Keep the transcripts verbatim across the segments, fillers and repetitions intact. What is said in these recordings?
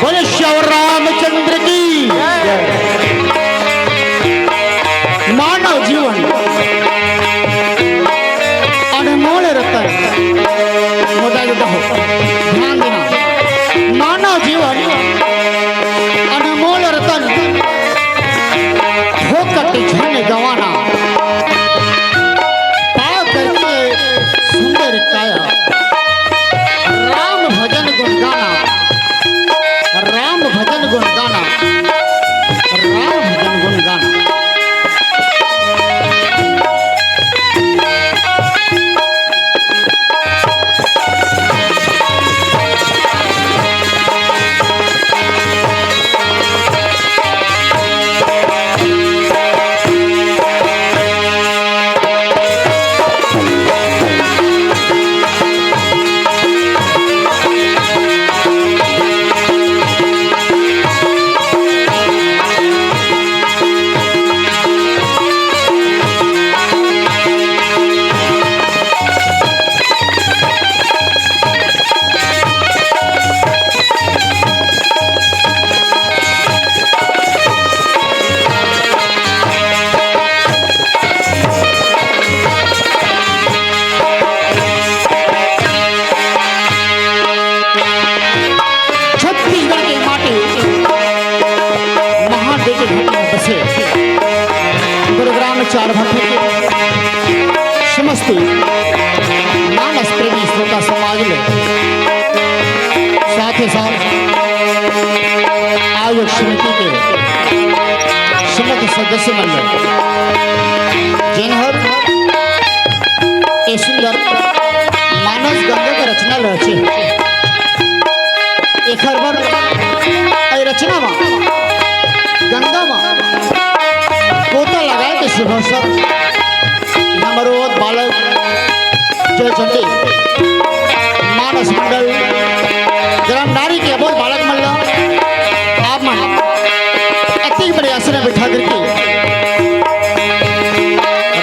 बोले श्यावर रामचंद्र की। मानव जीवन अनमोल रतन। मोदा जी दहो, ध्यान देना। मानव जीवन अनमोल रतन, फोकट झन गंवाना। पाव धरती सुंदर काया, राम भजन गुण गाना, राम भजन गुण गाना, राम भजन गुण गाना। छत्तीसगढ़ के माटी महादेव के घाट में बसे गुरुग्राम चार भट्ट के समस्त मानस प्रेमी श्रोता समाज ले, साथ ही साथ आयोजक समिति के समस्त सदस्य मन ले, जेन हर ए सुंदर मानस गंगा के रचना ल रचे। एखर बर ए रचना म गंगा म पोता लगाए के शुभ अवसर हमरो बालक जय चंडी मानस मंडल ग्राम नारी के अबोध बालक मन ल आप मन अतिक बड़े आसन में बैठा करके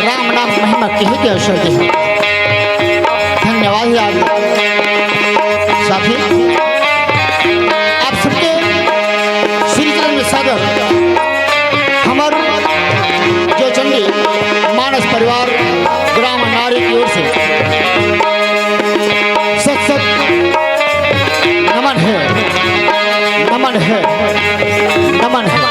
राम नाम महिमा कहे के अवसर दे। धन्यवाद हे आप साथी, आप सबके श्री चरण में सादर हमर जय चंडी मानस परिवार ग्राम नारी की ओर से सत सत नमन है, नमन है, नमन है।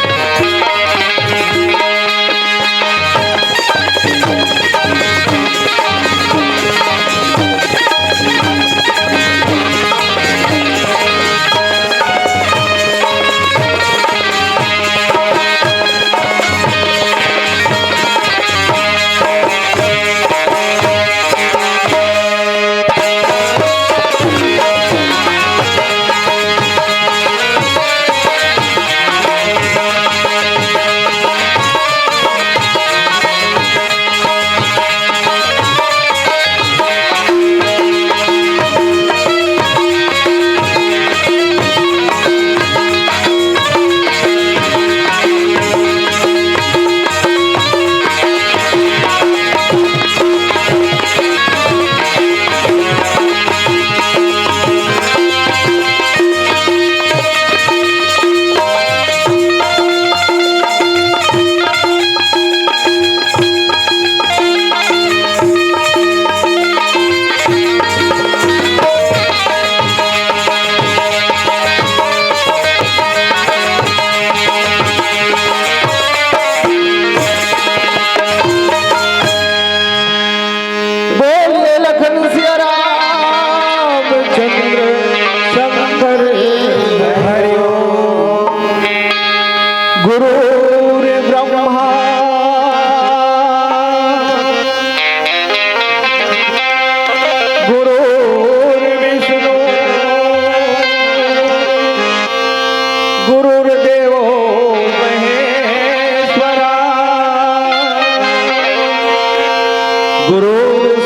गुरुर्ब्रह्मा गुरुर्विष्णु गुरुर्देवो महेश्वरा। गुरु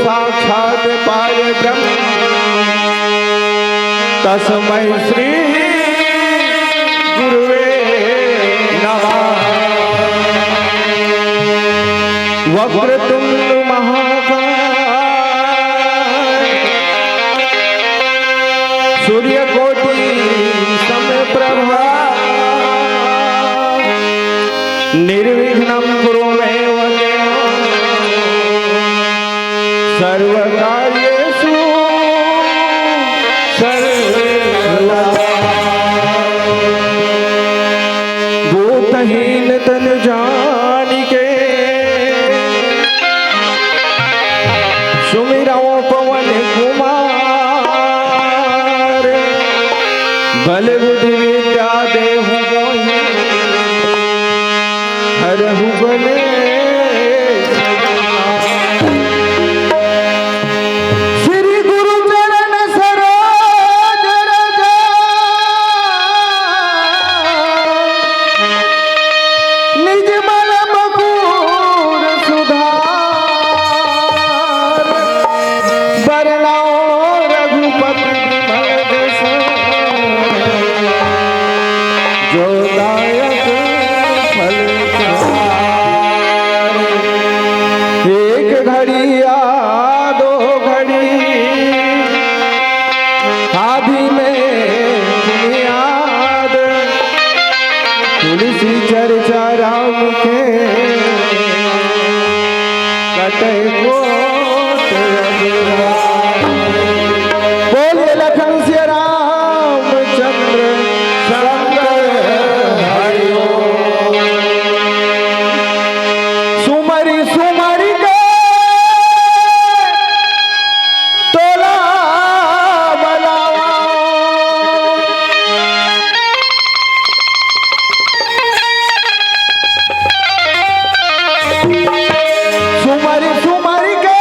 साक्षात् परब्रह्म तस्मै श्री गुरुवे नमः। वक्रतुंड महाकाय सूर्यकोटि समप्रभा। निर्विघ्नं कुरु मे देव सर्वकार्येषु सर्वदा। भूतहीन तन जानिके सुमिरौं पवन कुमार। बल बुद्धि विद्या देहु मोहि हरहु कलेश। श्री गुरु चरण सरोज रज निज मल मकूर सुधार। बरनौं रघुपति विमल जसु जो दायक फल चार। एक घड़ी या दो घड़ी आदि में पुनियाद तुलसी चर्चा राम के कटे कोट अभिराम। बोलिए लखन सिया रामचंद्र शंकर हरि ओम। सुमरि सुमरि के तोला बलावा। सुमरि सुमरि के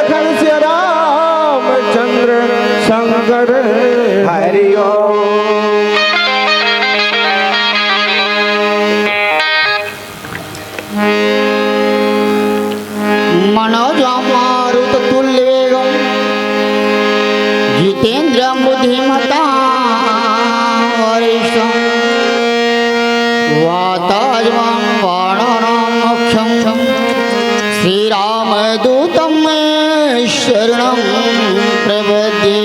लखन सिया रामचंद्र शंकर हरि ओम। मनोजं मारुततुल्यवेगं जितेन्द्रियं बुद्धिमतां वरिष्ठं वातात्मजं वानराणां मुख्यं श्रीरामदूतं शरणं प्रपद्ये।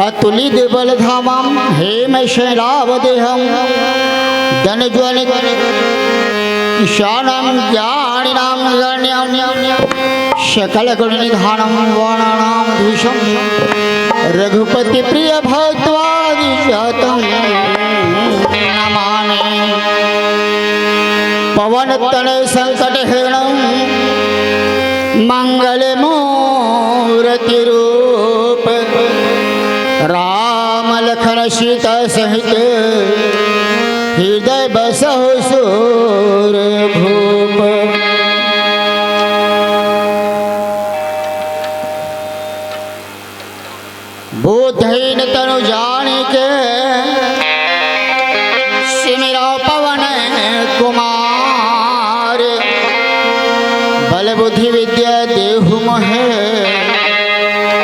अतुलित बलधामं हेम शैलावदेहं दनज्वलित ईशानं ज्ञानिनां गण्यं सकल गुण निधानं वरणानां धीशं रघुपति प्रिय भक्तवादी जातं नमामि। पवन तनय संकट हरणं मंगल मूर्ति रूप राम लखन सीता सहित हृदय बसहु सूर भूप। बुद्धिहीन तनु जानिके सुमिरौ पवन कुमार। बल बुद्धि विद्या देहु मोहे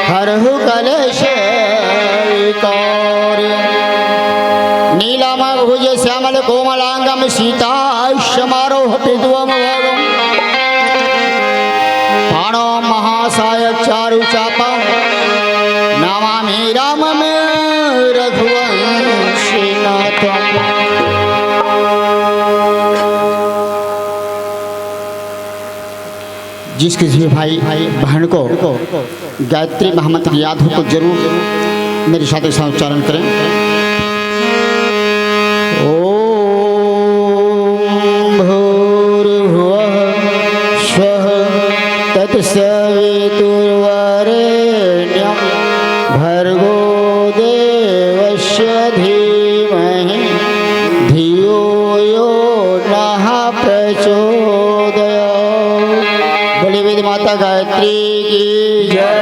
हरहु कलेश विकार। नीलाम भुज श्यामल कोमलांगम सीता समारोह पितुवम भागम। पाणौ महासायक चारु चापं नमामि रामं रघुवंशीनाथम्। जिस किसी भी भाई बहन को गायत्री महामंत्र याद हो तो जरूर मेरे साथ ऐसा उच्चारण करें। ओम भूर्भुवः स्वः तत्सवितुर्वरेण्यं भर्गो देवस्य धीमहि धियो यो नः प्रचोदयात्। बोलिए वेद माता गायत्री की जय।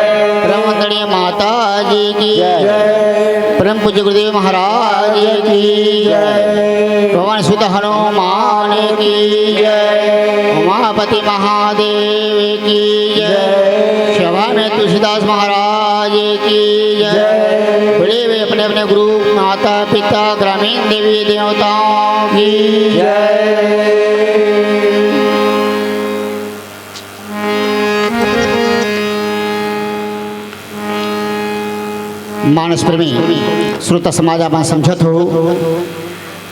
ब्रह्मचारिणी माता जी की जय। परम पूज्य गुरुदेव महाराज की जय। पवन सुत हनुमान की जय। उमापति महादेव की जय। सभा में तुलसीदास महाराज की जय। बड़े वे अपने अपने गुरु, माता, पिता, ग्रामीण देवी देवताओं की जय। मानस प्रेमी श्रोता समाज, आप समझत हो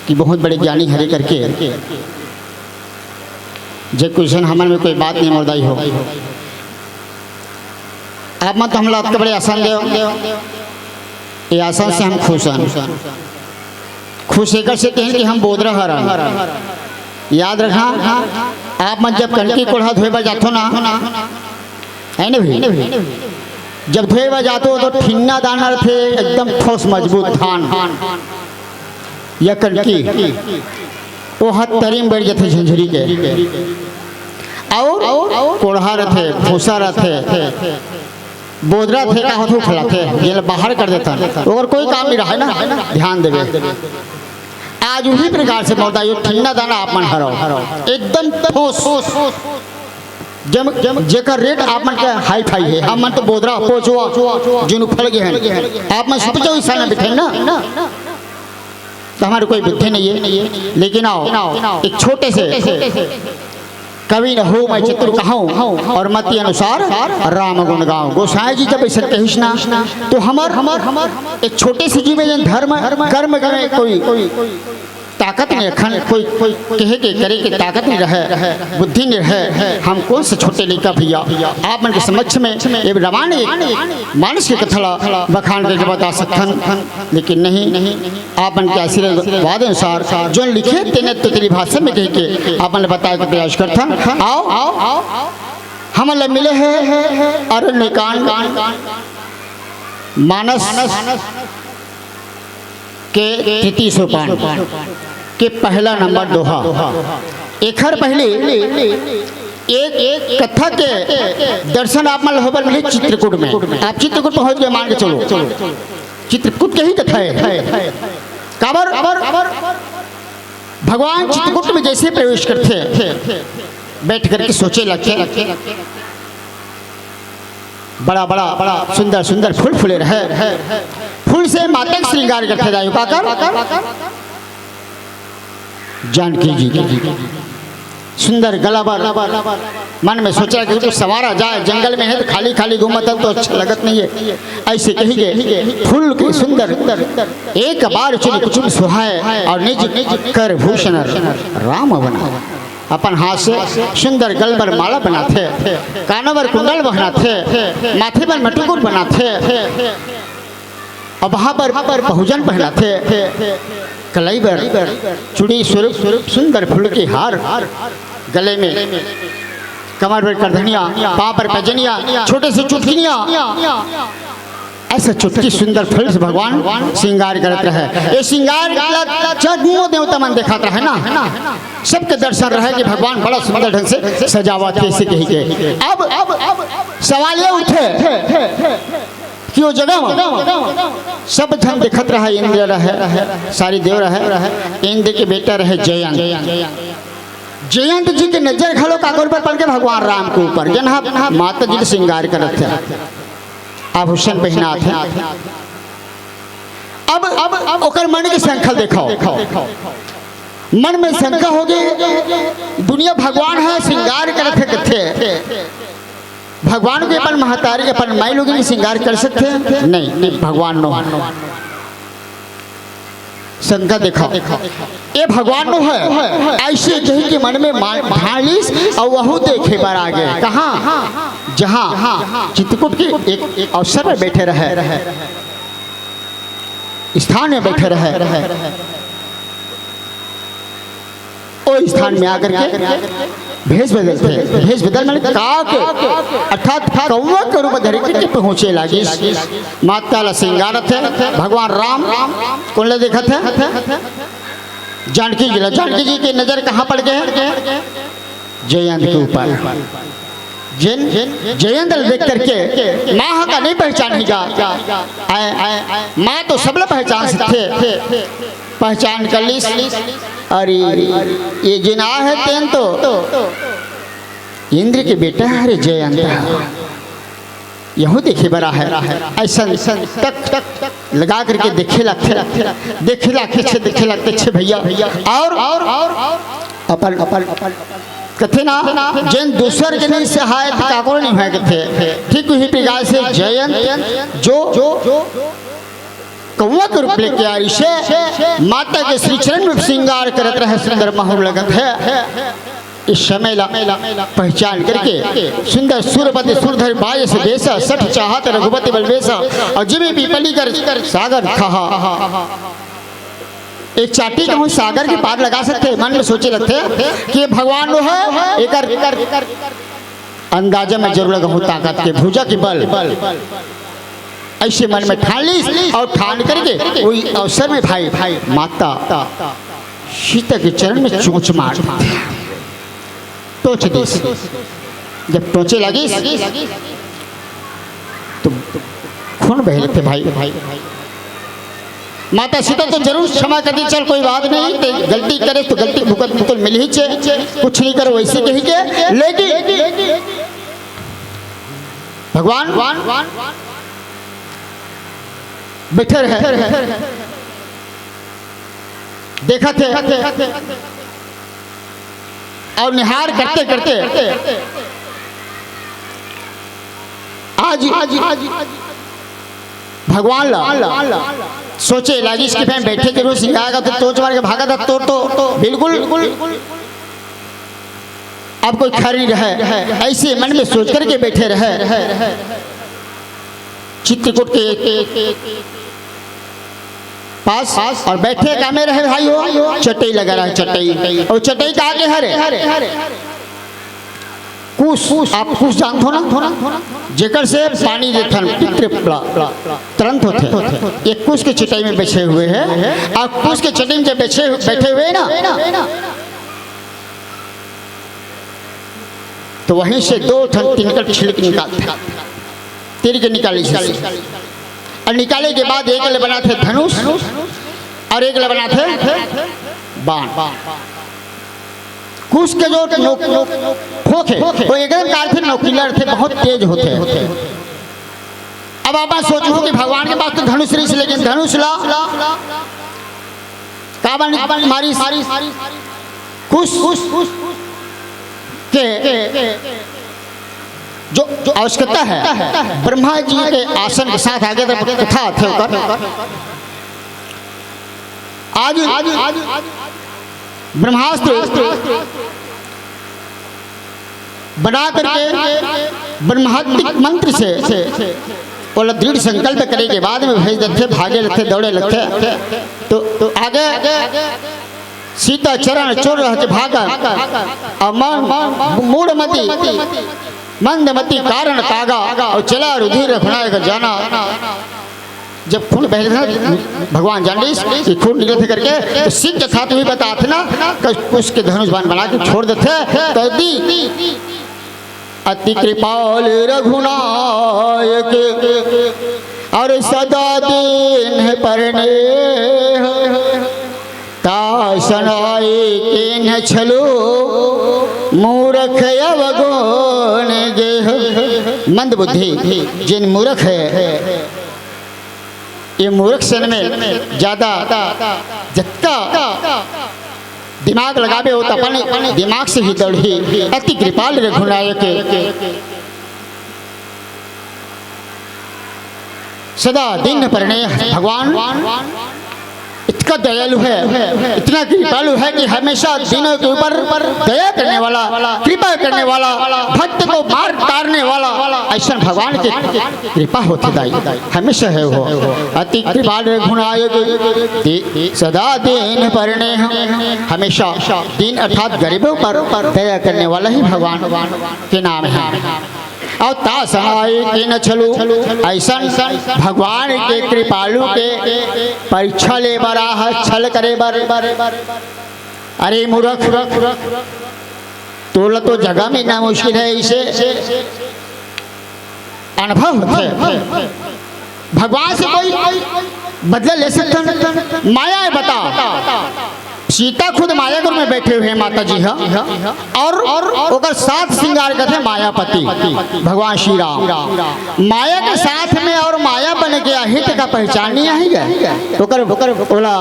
कि बहुत बड़े ज्ञानी हरे करके, जे क्वेश्चन हमन में कोई बात नहीं मौदाई हो। आप मन तो हमला अतका बड़े आसन देव, ये आसन से हम खुश हन। खुश एकर से कहें कि हम बोदरा हरन। याद रखा, आप मन जब कनकी कोढ़ा धोए बर जाथो ना, है ना भाई? जब धोए बर जाथो तो ठिन्ना दाना रथे, एकदम ठोस मजबूत धान या कनकी, वो हर तरी म बैठ जाथे झंझरी के। और कोढ़ा रथे, भूसा रथे, बोदरा थे का होथे, उखलाथे, जेला बाहर कर देथन, ओकर कोई काम नहीं रहे ना, ध्यान देवे। आज उही प्रकार से मौदा यो ठिन्ना दाना आप मन हरव, एकदम ठोस। जब, जब जेकर रेट आप मन के हाई फाई है, हम मन तो बोदरा पोचवा जुन उखल गए हैं, आप मन सोचो इस साल में बिठे ना, तो हमारे कोई बुद्धि नहीं है। लेकिन आओ, एक छोटे से कवि न हो मैं चतुर कहूँ, और मति अनुसार राम गुण गाऊं। गोसाई जी जब ऐसे कहिस ना, तो हमर, हमर एक छोटे से जीव में जन धर्म कर्म के कोई ताकत नहीं, अखन कोई, कोई कहे के करे के ताकत नहीं रहे, बुद्धि नहीं रहे। हम कौन से छोटे लइका भैया, आप मन के समक्ष में ये रामायण एक मानस के कथा ला बखान करके बता सकथन, लेकिन नहीं, आप मन के आशीर्वाद अनुसार जो लिखे तेने तेतरी भाषा में कह के आप मन ल बताए के प्रयास करथन। आओ, हमन ल मिले हे अरण्यकांड मानस के तृतीय सोपान के पहला नंबर दोहा। एखर पहले एक, एक कथा के दर्शन आप मन ल होय बर मिलही चित्रकूट में। आप चित्रकूट पहुंच गए, मान के चलो, चित्रकूट के ही कथा है। काबर? भगवान चित्रकूट में जैसे प्रवेश करथे, बैठ करके सोचे लगथे। बड़ा बड़ा सुंदर सुंदर फूल फूले रहे। फूल से माता के श्रृंगार करथे। दाई हो, काकर? जानकी जी सुंदर गला बर मन में सोचा कि कुछ संवारा जाए, जंगल में है तो खाली खाली घूमत है तो अच्छा लगत नहीं है। ऐसे कही के फूल के सुंदर एक बार चुन कुसुम सुहाए और निज कर भूषण राम बनाए। अपन हाथ से सुंदर गल बर माला बनाथे, कानों बर कुंडल बनाथे, माथे बर मटुकुर बनाथे, अबहा बर बहुजन पहनाथे, कलाई बर चूड़ी स्वरूप सुंदर फूल के हार, गले में कमर बर करधनिया, पाँव पर पैजनिया, छोटे से चुटकिनिया, ऐसा चुटकी सुंदर फूल से भगवान श्रृंगार करत रहे। ये श्रृंगार ला जम्मो देवता मन देखत रहे ना, सबके दर्शन रहे कि भगवान बड़ा सुंदर ढंग से सजावत हे, ऐसे कही के। अब, अब, अब सवाल ये उठे कि वो जगह में सब झन देखत रहे, इंद्र रहे, सारी देव रहे, इंद्र के बेटा रहे जयंत। जयंत जी के नजर घलो काकर पर पड़ के? भगवान राम के ऊपर, जन ह माता जी के श्रृंगार करत हे, आभूषण पहनात हे। अब, अब ओकर मन के शंका देखो, मन में शंका हो गई, दुनिया भगवान ह श्रृंगार करत हे कथे, भगवान के अपन महतारी, अपन माई लोग के श्रृंगार कर सकथे? नहीं, नहीं, भगवान नो। शंका देखो, ये भगवान नो हे, ऐसे कही के मन में मा-, ठान लिस, और वहू देखे बर आ गए। कहाँ? जहाँ चित्रकूट के एक अवसर में बैठे रहे, स्थान में बैठे रहे। ओ स्थान में आकर के भेष बदलथे। भेष बदल माने काक, अर्थात कौवा के रूप धरि के पहुंचे लागिस। माता ला श्रृंगारत हे। भगवान राम कोन ला देखत हे? जानकी जी ला। जानकी जी के नजर कहाँ पड़ गए? जयंत के ऊपर। जेन जयंत ला देख करके माँ ह का नहीं पहचान ही गा। आय, आय, माँ तो सबला पहचान सकथे। पहचान कर लिस। अरे, ये जेन आ हे तेन तो इंद्र के बेटा हे रे जयंत। यहू देखे बर आ हे। ऐसन टक टक लगा करके देखे लगथे, देखे लगथे छे, देखे लगथे छे भैया। और अपन, अपन, अपन कथे ना, जेन दूसर के नहीं सहाय, त काकरो नहीं होय कथे। ठीक उही प्रकार से जयंत जो कौवा के रूप लेके आइस हे, माता के श्री चरण में श्रृंगार करत रहे, सुंदर महुर लगत हे। इस समय ला पहचान करके सुंदर सूरपति सूरधर बायस बेस, सठ चाहत रघुपति बल बेस, और जिमि पीपली कर सागर कहा। एक चाटी कहूँ सागर के पार लगा सकथे। मन में सोचे लगथे कि ये भगवान नो हे, एकर अंदाजा में जरूर लगहूँ ताकत के भुजा के बल। ऐसे मन में ठान लिस और ठान करके वही अवसर में भाई, भाई माता सीता के चरण में चोंच मार देथे, टोच दिस। जब टोचे लागिस तो खून बहे लगथे भाई। माता सीता तो जरूर क्षमा कर दी, चल कोई बात नहीं, ते गलती करे तो गलती भुगत भुगत मिल ही चे, कुछ नहीं करो वैसे कही के, लेकिन भगवान बैठे रहे, देखत हे और निहार करते करते आज भगवान ला सोचे लागिस कि मैं बैठे जरूर सिंगार का तो तोच मार के भागा था, तोर तो बिल्कुल अब कोई खर नहीं रहे। ऐसे मन में सोच करके बैठे रहे चित्रकूट के पास। और बैठे का में रहे भाई हो, चटई लगा रहा है, चटई। और चटई का आगे हरे कुश, आप कुश जानथो ना, जेकर से पानी देथन पितृ प्ला-, तुरंत होते। ये कुश के चटई में बैठे हुए हैं। आप कुश के चटई में जब बैठे, बैठे हुए ना, तो वहीं से दो ठन तिनकर छिलक निकालथे, तीर के निकालिस। अउ निकाले के बाद एक ले बनाथे धनुष अउ एक ले बनाथे बाण। कुश के जो नोक, नोक, खोख हे, वो एकदम का रथे, नोकीला रथे, बहुत तेज होथे। अब आप सोचहू कि भगवान के पास तो धनुष रहिस, लेकिन धनुष ला काबर नइ मारिस? कुश के जो, जो आवश्यकता हे, ब्रह्मा जी के आसन के साथ आगे तक कथा आथे ओकर। आज ब्रह्मास्त्र बना करके ब्रह्मात्मक मंत्र से ओला दृढ़ संकल्प करे के बाद में भेज देथे, भागे लगथे, दौड़े लगथे। तो, तो आगे सीता चरण चोर रह के भागा, अउ मन मूढ़मति मंदमति कारण तागा, अउ चला रुधिर रघुनायक जाना। जब खून बह रहा था, भगवान जान रही कि खून निकलत हे करके, तो सीख के साथ भी बताथे ना, कि उसके धनुष बाण बना के छोड़ देथे, तो दी अति कृपाल रघुनायक, अउ सदा दीन्ह परनेह। तासनाई कीन्ह छलु, मूरख अवगुण गेह। मंद बुद्धि, जेन मूरख हे, ये मूरख सन में ज्यादा जतका दिमाग लगाबे, वो तो अपन दिमाग से ही दौड़ही। अति कृपाल रघुनायक, सदा दीन्ह परनेह। भगवान इतना दयालु हे, इतना कृपालु हे कि हमेशा दीनों के ऊपर दया करने वाला, कृपा करने वाला, भक्त को मार तारने वाला, अइसन भगवान की कृपा होथे दाई, हमेशा हे वो। अति कृपाल रघुनायक, सदा दीन्ह परनेह, हमेशा दीन अर्थात गरीबों पर दया करने वाला ही भगवान के नाम हे। अउ तासनाई कीन्ह छलु, अइसन भगवान के कृपालु के परीक्षा ले बर आय, छल करे बर। अरे मूरख, तोला तो जगह मिलना मुश्किल हे, इसे अनुभव होथे। भगवान से कोई बदला ले सकथन? माया हे, बता। सीता खुद माया के रूप में बैठे हुए हैं माता जी ह, अउ ओकर साथ श्रृंगार करथे मायापति भगवान श्री राम। माया के साथ में अउ माया बन के आही त का पहचान नइ आही गा? ओकर, ओकर ओला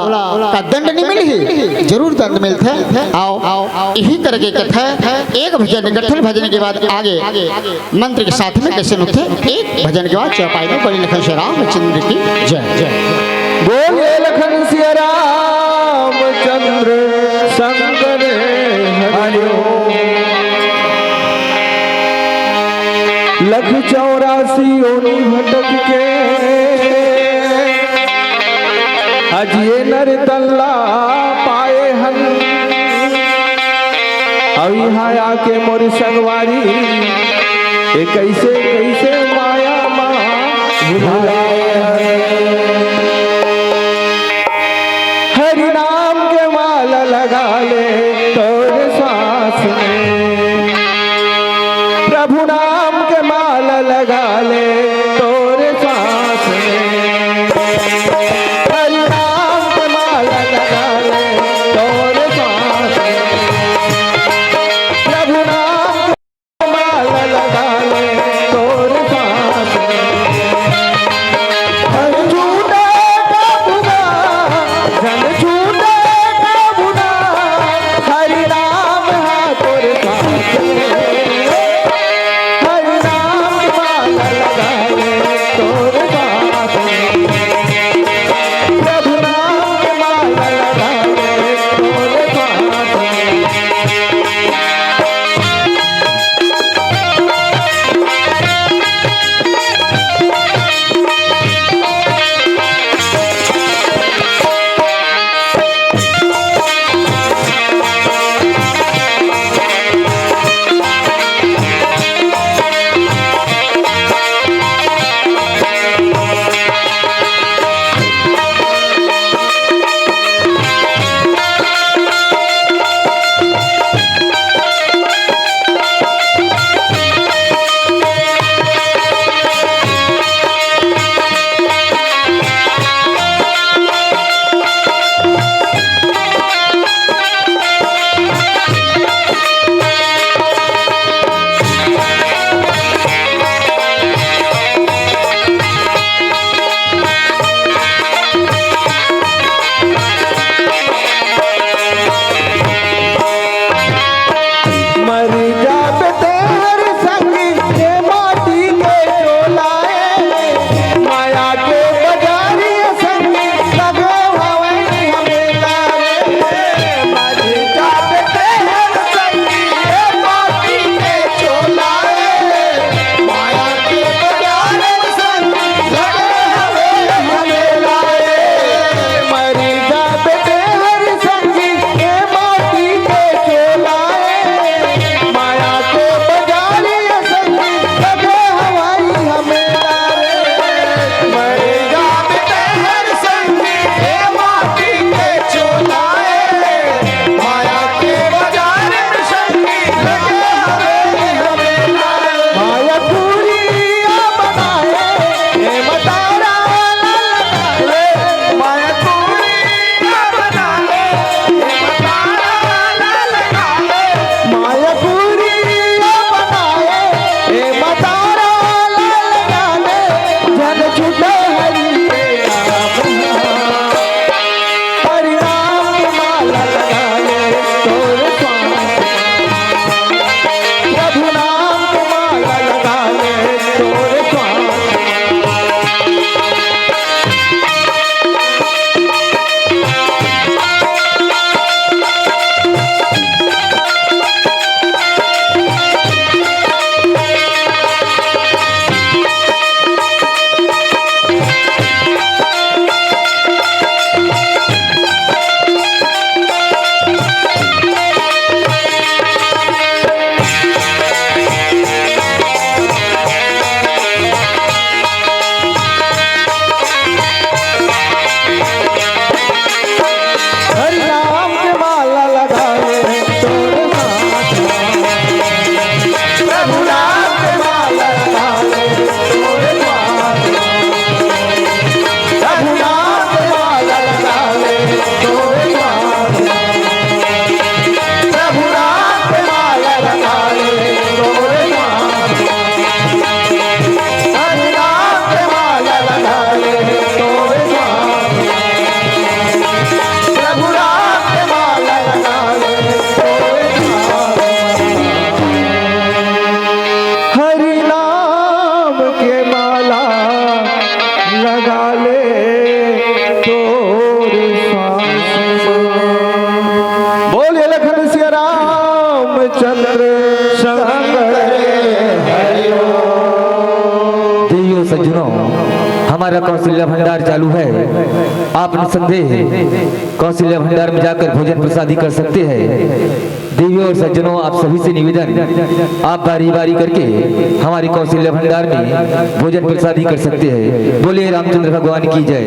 का दंड नइ मिलही? जरूर दंड मिलथे। अउ इही करके कथे, एक भजन, गठन भजन के बाद आगे मंत्र के साथ में कइसे होथे, एक भजन के बाद चौपाई में। बोलिए लखन सिया रामचंद्र की जय। जय। बोलिए लखन सिया रामचंद्र शंकर हरि ओम। लख चौरासी योनि भटक के अजिए नर तन ला पाए हन। अउ इहाँ आके मोर संगवारी, ए कइसे कइसे माया मा भुलाए हन। हरि नाम के माला लगा ले तोर सांस में, प्रभु नाम के माला लगा ले तोर सांस में। हरि नाम के माला लगा ले तोर सांस में। प्रभु नाम के माला लगा ले तोर सांस में। धन छूटे प्रभु ना, धन छूटे प्रभु ना, हरि नाम हा तोर सांस में। हरि नाम के माला लगा ले तेहर संगी, ये माटी के चोला ए, माया के बजारी संगी, लगो हवई हमेला रे। मरी जाबे तेहर संगी, ये माटी के चोला ए, माया के बजारी संगी, लगो हवई हमेला रे। मरी जाबे तेहर संगी, ए माटी के चोला ए, माया के बजारी संगी, कभे हवई हमेला रे। मरी जाबे तेहर संगी, ए माटी के चोला ए, माया के बजारी संगी, कभे हवई हमेला रे। माया पूरी बनाए, ए मतारा ला लगा ले, माया पूरी हरि नाम के माला लगा ले तोर सांस में। बोलिए लखन सिया रामचंद्र संग। देवियों सज्जनों, हमारा कौशल्या भंडार चालू है। आप निसंदेह कौशल्या भंडार में जाकर भोजन प्रसादी कर सकते हैं। देवियों और सज्जनों, आप सभी से निवेदन, आप बारी बारी करके हमारे कौशल्या भंडार में भोजन प्रसादी कर सकते हैं। बोलिए रामचंद्र भगवान की जय।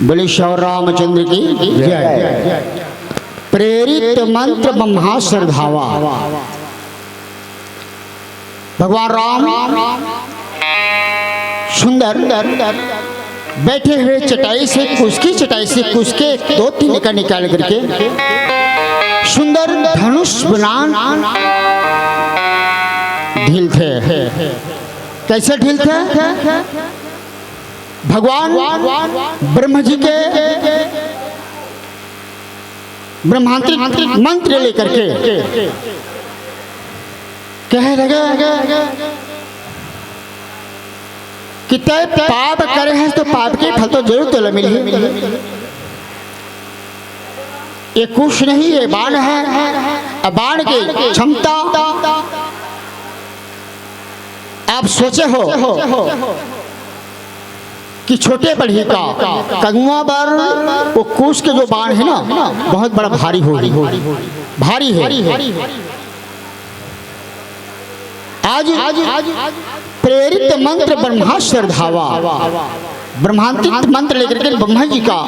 बोले श्यावर रामचंद्र की जय। प्रेरित मंत्र ब्रह्मा श्रद्धावा। भगवान राम सुंदर बैठे हुए चटाई से, उसकी चटाई से कुछ के दो तीन एकर निकाल करके सुंदर धनुष बनान ढीलथे। कैसे ढीलथे? भगवान ब्रह्म जी के ब्रह्मांत्रिक मंत्र लेकर के कहे लगे कि तय पाप करे हैं तो पाप के फल तो जरूर तोला मिलही। ये कुछ नहीं, ये बाण है। अब बाण की क्षमता आप सोचे हो कि छोटे बढ़ी का कगुआ बर वो कुश के जो बाण है ना, बहुत बड़ा भारी हो, भारी है। आज प्रेरित मंत्र ब्रह्मा श्रद्धावा, ब्रह्मांत्रिक मंत्र लेकर के ब्रह्मा जी का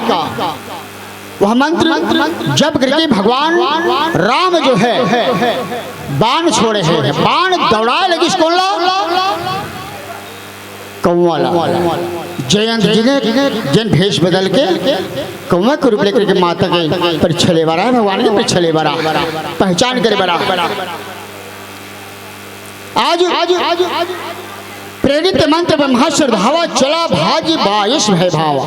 वह मंत्र जप करके भगवान राम जो है बाण छोड़े हैं, बाण दौड़ाए लगिस कोन ला? कौआ ला। जयंत जी ने जन भेष बदल के कौआ के रूप लेकर के माता के परीक्षा ले बरा है, भगवान के परीक्षा ले बरा, पहचान करे बरा। आज प्रेरित मंत्र ब्रह्मा श्रद्धावा चला भाज बायस भय भावा।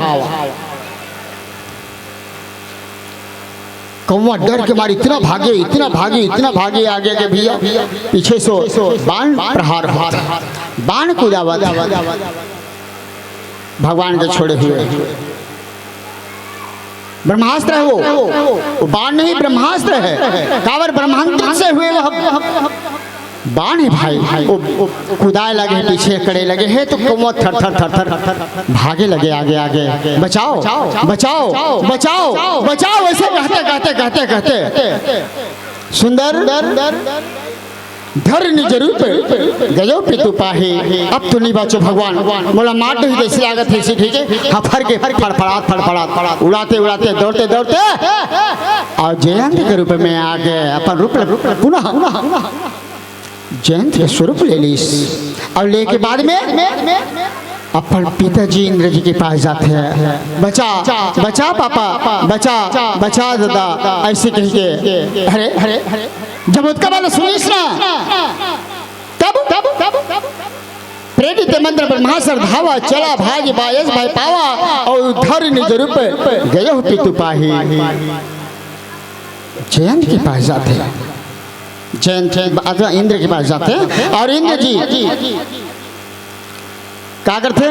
कौवा डर के मारे इतना भागे, इतना भागे, इतना भागे आगे के भैया, पीछे से बाण प्रहार होत हे, बाण कुदावत हे। भगवान के छोड़े हुए ब्रह्मास्त्र हे वो, वो बाण नहीं, ब्रह्मास्त्र हे। काबर ब्रह्मास्त्र से हुए वो बाण हे भाई, वो, वो कुदाए लगे हे, पीछे करे लगे हे, तो कौवा थर थर थर थर भागे लगे आगे आगे। बचाओ, बचाओ, बचाओ, बचाओ, ऐसे कहते कहते कहते कहते सुंदर धर निज रूप गयो पितु पाही। अब तो नहीं बाचो भगवान, मोला मार दही जैसे लागत हे, इसे ठीक हे। हाँ, फर के फड़फड़ात फड़फड़ात उड़ाते उड़ाते दौड़ते दौड़ते और जयंत के रूप में आ गए, अपन रूप पुनः जयंत के स्वरूप ले लीस। और लेके बाद में अपन पिताजी इंद्र जी के पास जाते हैं, बचा, बचा पापा, बचा, बचा दादा, ऐसे कह के। अरे, अरे, जब ओतका बात सुनिस ना, तब, तब, तब, तब प्रेरित मंत्र ब्रह्मास्त्र धावा, चला भाग बायस भाई पावा, और धर निज रूप गयो पितु पाही। जयंत के पास जाते हैं, जयंत अथवा इंद्र के पास जाते हैं, और इंद्र जी का करथे?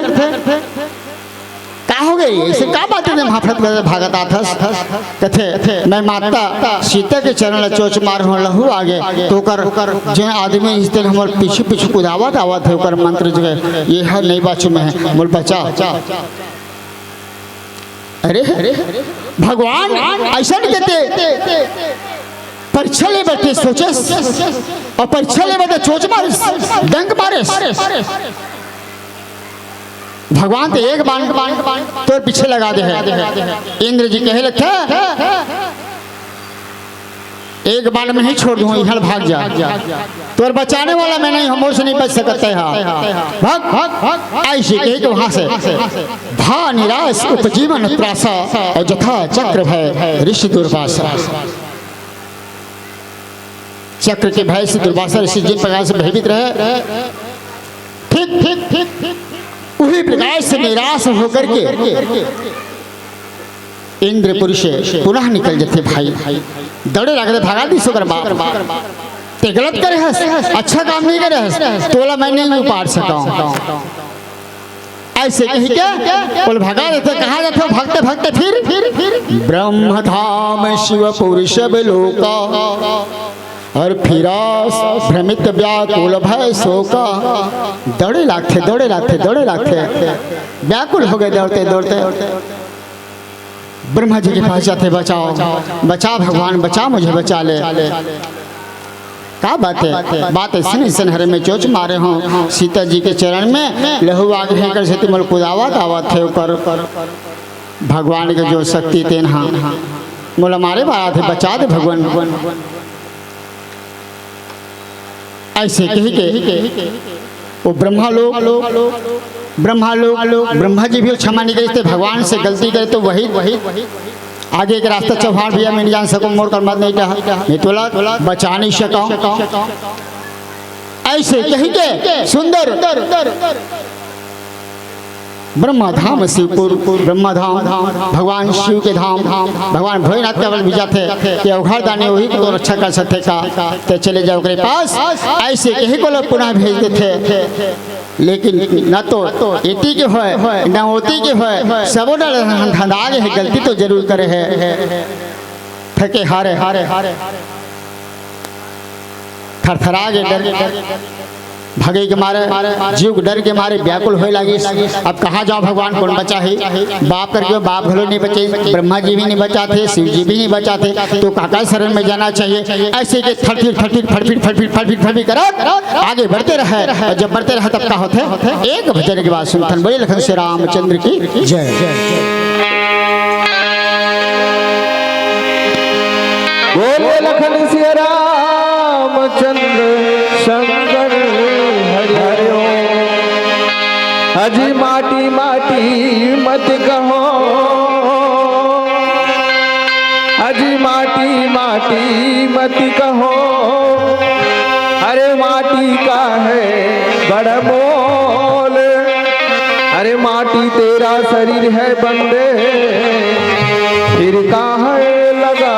का हो गई? ऐसे का बात हे, भाफड़त भागत आथस? कथे, मैं माता सीता के चरण ला चोच मारे हों, लहू आगे, तो ओकर जेन आदमी हे तेन हमर पीछू पीछू कुदावत आवत हे, ओकर मंत्र जो हे, ये हे नहीं बाचू मैं, मोला बचा। अरे, भगवान ऐसा नहीं कहते, परीक्षा ले बर ते सोचस और परीक्षा ले बर ते चोच मारस, डंक मारस। भगवान तो एक बाण तोर पीछे लगा दे हे। इंद्र जी कहे लगथे, एक बाण में ही छोड़ दूं, इहाँ भाग जा, तोर बचाने वाला मैं नहीं हूं, मोर से नहीं बच सकत हे। भाग, भाग, भाग। ऐसे कह के वहां से भा निरास उपजीवन त्रासा, और जथा चक्र भय ऋषि दुर्वासा। चक्र के भय से दुर्वासा ऋषि जिन प्रकार से भयभीत रहे, ठीक, ठीक, ठीक, ठीक उही प्रकार से निराश होकर के इंद्रपुरी से पुनः निकल जाते भाई। दौड़े लागथे, भगा दिस ओकर बाप। ते गलत करे हस, अच्छा काम नहीं करे हस, तोला मैं नहीं उपाड़ सकंव। ऐसे कह के बोल भगा देथे। कहाँ जाथे? भगते भगते फिर ब्रह्म धाम शिव पुरी सब लोका, और फिरा भ्रमित व्याकुल भय शोका। दौड़े लागथे, दौड़े लागथे, दौड़े लागथे, व्याकुल हो गए दौड़ते दौड़ते। ब्रह्मा जी के पास जाथे, बचाओ, बचा भगवान, बचा, मुझे बचा ले। का बात हे? बात अइसन, अइसन हरे में चोच मारे हों सीता जी के चरण में, लहू आगे हे कर सेती मोला कुदावत आवत हे ओकर। भगवान के जो शक्ति तेन हा मोला मारे बर आथे, बचा दे भगवान। ऐसे कह के वो ब्रह्मा लोग, ब्रह्मा लोग, ब्रह्मा जी भी क्षमा नहीं करते, भगवान से गलती करे तो वही, वही आगे के रास्ता चौहान भैया मैं नहीं जान सकूं, मोर कर मत नहीं कहा, मैं तोला बचा नहीं सकंव। ऐसे कह के सुंदर ब्रह्मा धाम शिवपुर, ब्रह्मा धाम, भगवान शिव के धाम, भगवान भोलेनाथ के बल भी जाथे कि अवघड़ दानी वही को तो रक्षा कर सकथे का, ते चले जाओ ओकरे पास। ऐसे कही को लोग पुनः भेज देथे, लेकिन न तो एती के होय, न ओती के होय, सबो डर धंधा हे, गलती तो जरूर करे हे। थके हारे, हारे, हारे, थरथरा गे डर, भगे के मारे, जीव के डर के मारे व्याकुल होए लागिस। अब कहाँ जाओ भगवान, कौन बचाही? बाप करके बाप घलो नहीं बचे, ब्रह्मा जी भी नहीं बचाथे, शिव जी भी नहीं बचाथे, तो काकर शरण में जाना चाहिए? ऐसे के थरथिर, थरथिर, फड़फिर, फड़फिर, फड़फिर, फड़फिर करत आगे बढ़ते रहे। और जब बढ़ते रहे तब का होथे? एक भजन के बाद सुनथन। बोले लखन श्री रामचंद्र की जय। बोले लखन सिया रामचंद्र शंकर हरि हरि ओम। अजी माटी माटी मत कहो, अजी माटी माटी मत कहो, अरे माटी का है बड़ मोल, अरे माटी तेरा शरीर है बंदे, फिर का है लगा।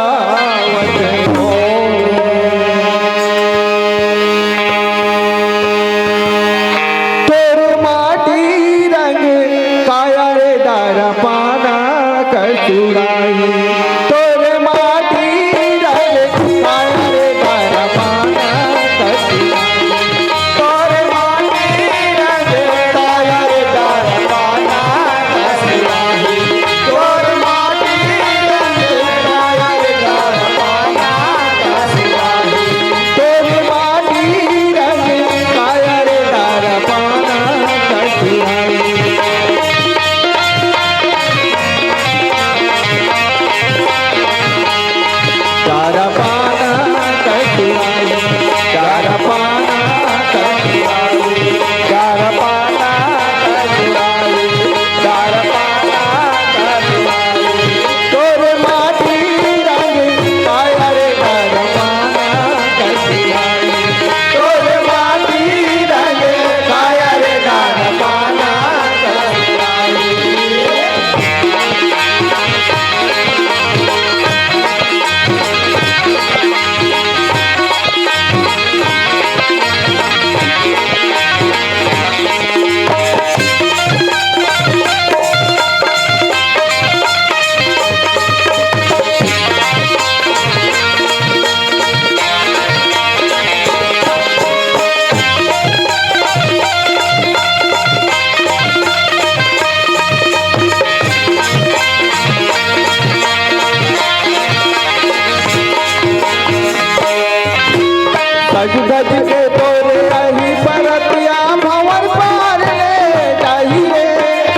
तोरे आही बरतिया भंवर पार ले जाही रे,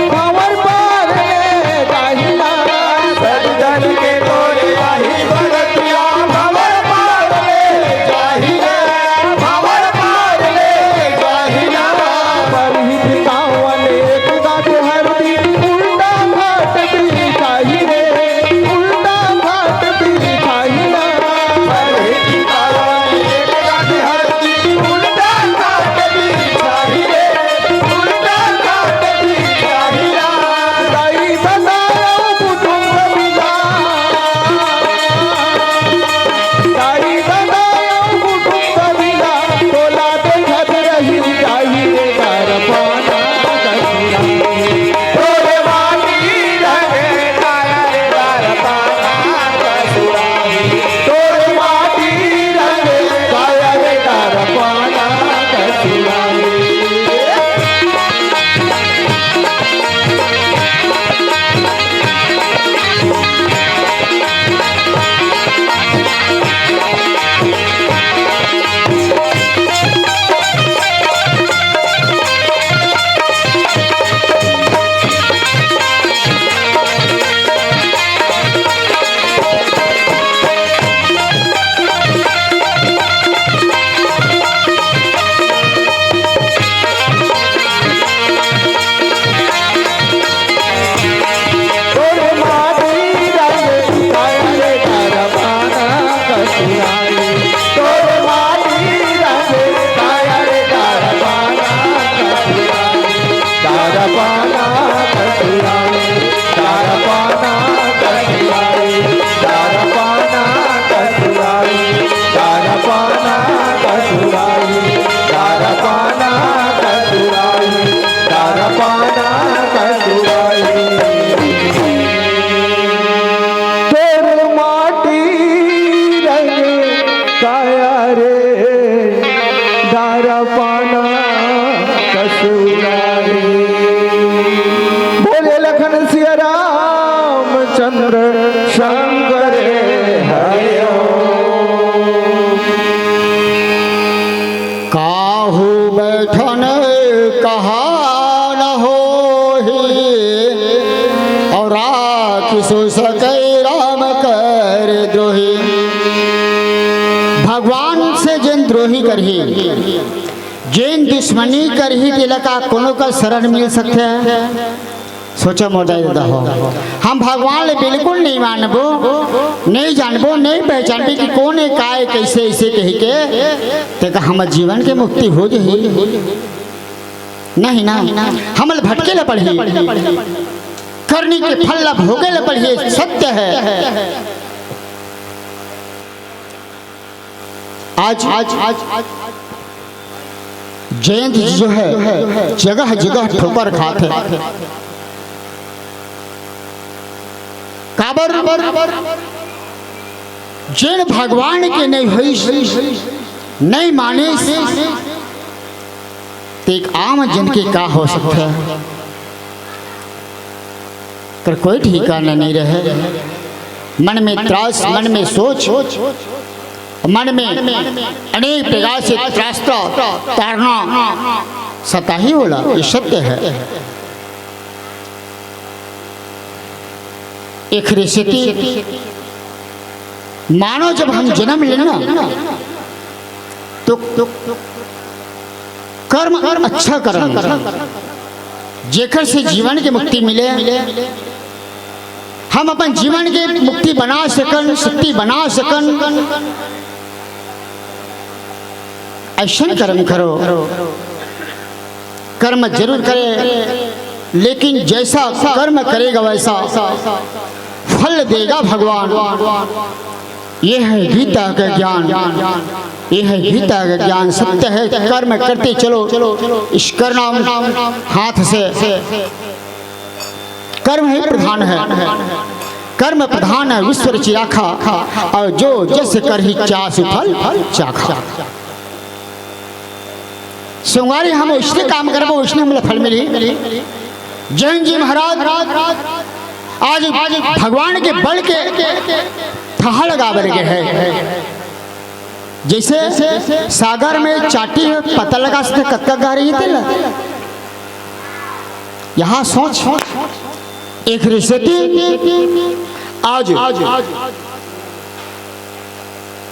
भंवर पार ले जाही ना। सजन के तोरे आही बरतिया भंवर पार ले जाही रे, भंवर पार ले जाही ना। परहित सावन एक गाँठ हरदी उल्टा घाट बिछाही रे, उल्टा घाट बिछाही ना। तोर माटी रंग काया रे, दारा पाना कसूराई। बोले लखन सिया रामचंद्र शंकर हरिओम। काहू बैठन कहा न होही, और राखिसु सकै राम कर द्रोही। भगवान से जेन द्रोही करही, जेन दुश्मनी करही, तेला का कोनो का शरण मिल सकथे? सोचा मोर दाई ददा हो, हम भगवान ले बिल्कुल नहीं मानबो, नहीं जानबो, नहीं पहचानबे कि कोन हे, काय, कैसे, ऐसे कहि के, तेकर हमर जीवन के मुक्ति हो जही? नहीं ना, हमल भटके ल पड़ही, करनी के फल ल भोगे ल पड़ही, सत्य है। आज, आज, आज, आज जयंत जी जो है, जगह जगह ठोकर खात है। काबर? जेन भगवान के नहीं होइस, नहीं मानिस, ते एक आम जन के का हो सकता है? कर कोई ठिकाना नहीं रहे। मन में त्रास, मन में सोच, मन में अनेक प्रकार से त्रासता, तारना सता ही होला, ये सत्य है। एखरे सेती मानो जब हम जन्म लेना तो कर्म अच्छा करन, जेकर से जीवन के मुक्ति मिले, हम अपन जीवन के मुक्ति बना सकन, शक्ति बना सकन, अइसन कर्म करो। कर्म जरूर करे, लेकिन जैसा कर्म करेगा वैसा फल देगा भगवान। ये है गीता का ज्ञान, ये है गीता का ज्ञान। सत्य है, कर्म करते चलो, इस करना हाथ से। कर्म ही प्रधान है, कर्म प्रधान है विश्व रचि राखा, और जो जस करही चासु फल चाखा। संगवारी, हम ओइसने काम करबो, ओइसने हमला फल मिलही। जैन जी महाराज आज भगवान के बल के थहा लगा बर गे हे। जैसे सागर में चाटी में पता लगा सकते कतका गहराई हे तेला। यहाँ सोच, एक रिसेती आज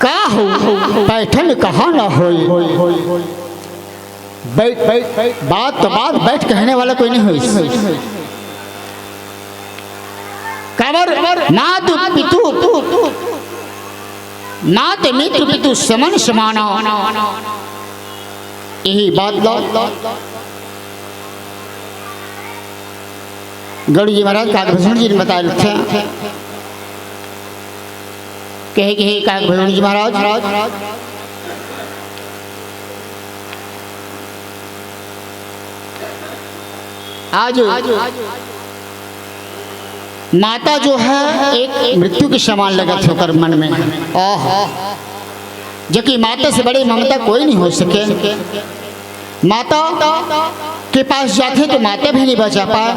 का हो, पैठन कहाँ ना होई। बैठ, बैठ, बात तो बात, बैठ कहने वाला कोई नहीं होई। काबर मात पितु, मात मित्र पितु समन समाना। यही बात ला गौड़ी जी महाराज काकभूषण जी ने बताए रखे। कहे कि हे काकभूषण जी महाराज, आज माता जो है एक मृत्यु के समान लगत हे ओकर मन में। ओह, जबकि माता से बड़ी ममता कोई नहीं हो सके। माता के पास जाथे तो माता भी नहीं बचा पाए।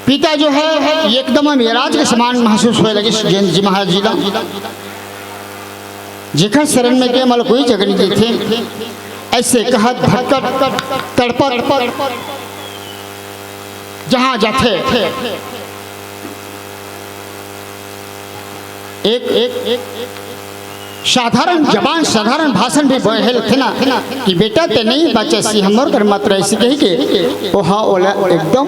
पिता जो है एकदम मेराज के समान महसूस होए लगिस जैन जी महाराज जी ला। जेकर शरण में के मल कोई जगह नहीं देथे, ऐसे कहत भटकत तड़पत जहाँ जाथे। एक, एक, एक साधारण जबान, साधारण भाषण भी बहेल थे ना कि बेटा ते नहीं बचे सी हमर कर मात्र ऐसी कही के ओहा ओला एकदम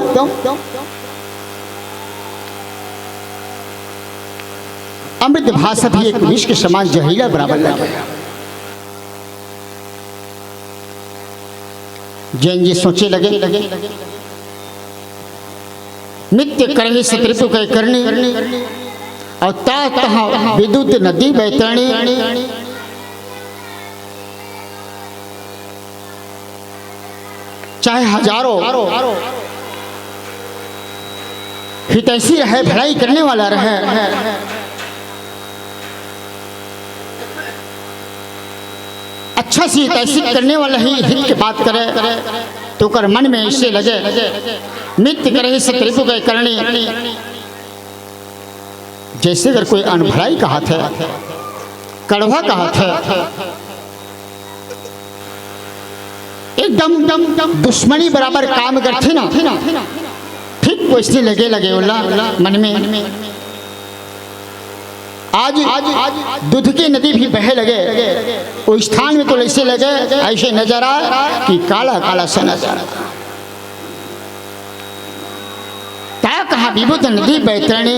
अमृत भाषा भी एक विष के समान जहरीला बराबर लगे। जैन जी सोचे लगे, नित्य करही सतरिपु के करनी, और ता तहाँ विद्युत नदी बैतरणी, चाहे हजारों हितैषी रहे, भलाई करने वाला रहे, अच्छा से हितैषी करने वाला ही हित के बात करे, तो ओकर मन में ऐसे लगे, मित्र करही सतरिपु के करणी। जैसे अगर कोई अनभलाई कहत हे, कड़वा कहत हे, एकदम दुश्मनी बराबर काम करथे ना, ठीक वैसने लगे, लगे ओला मन में। आज दूध की नदी भी बहे लगे, वो स्थान में तो ऐसे लगे, ऐसे नजर आए कि काला काला सा नजर आए। ता कहाँ विद्युत नदी बैतरणी,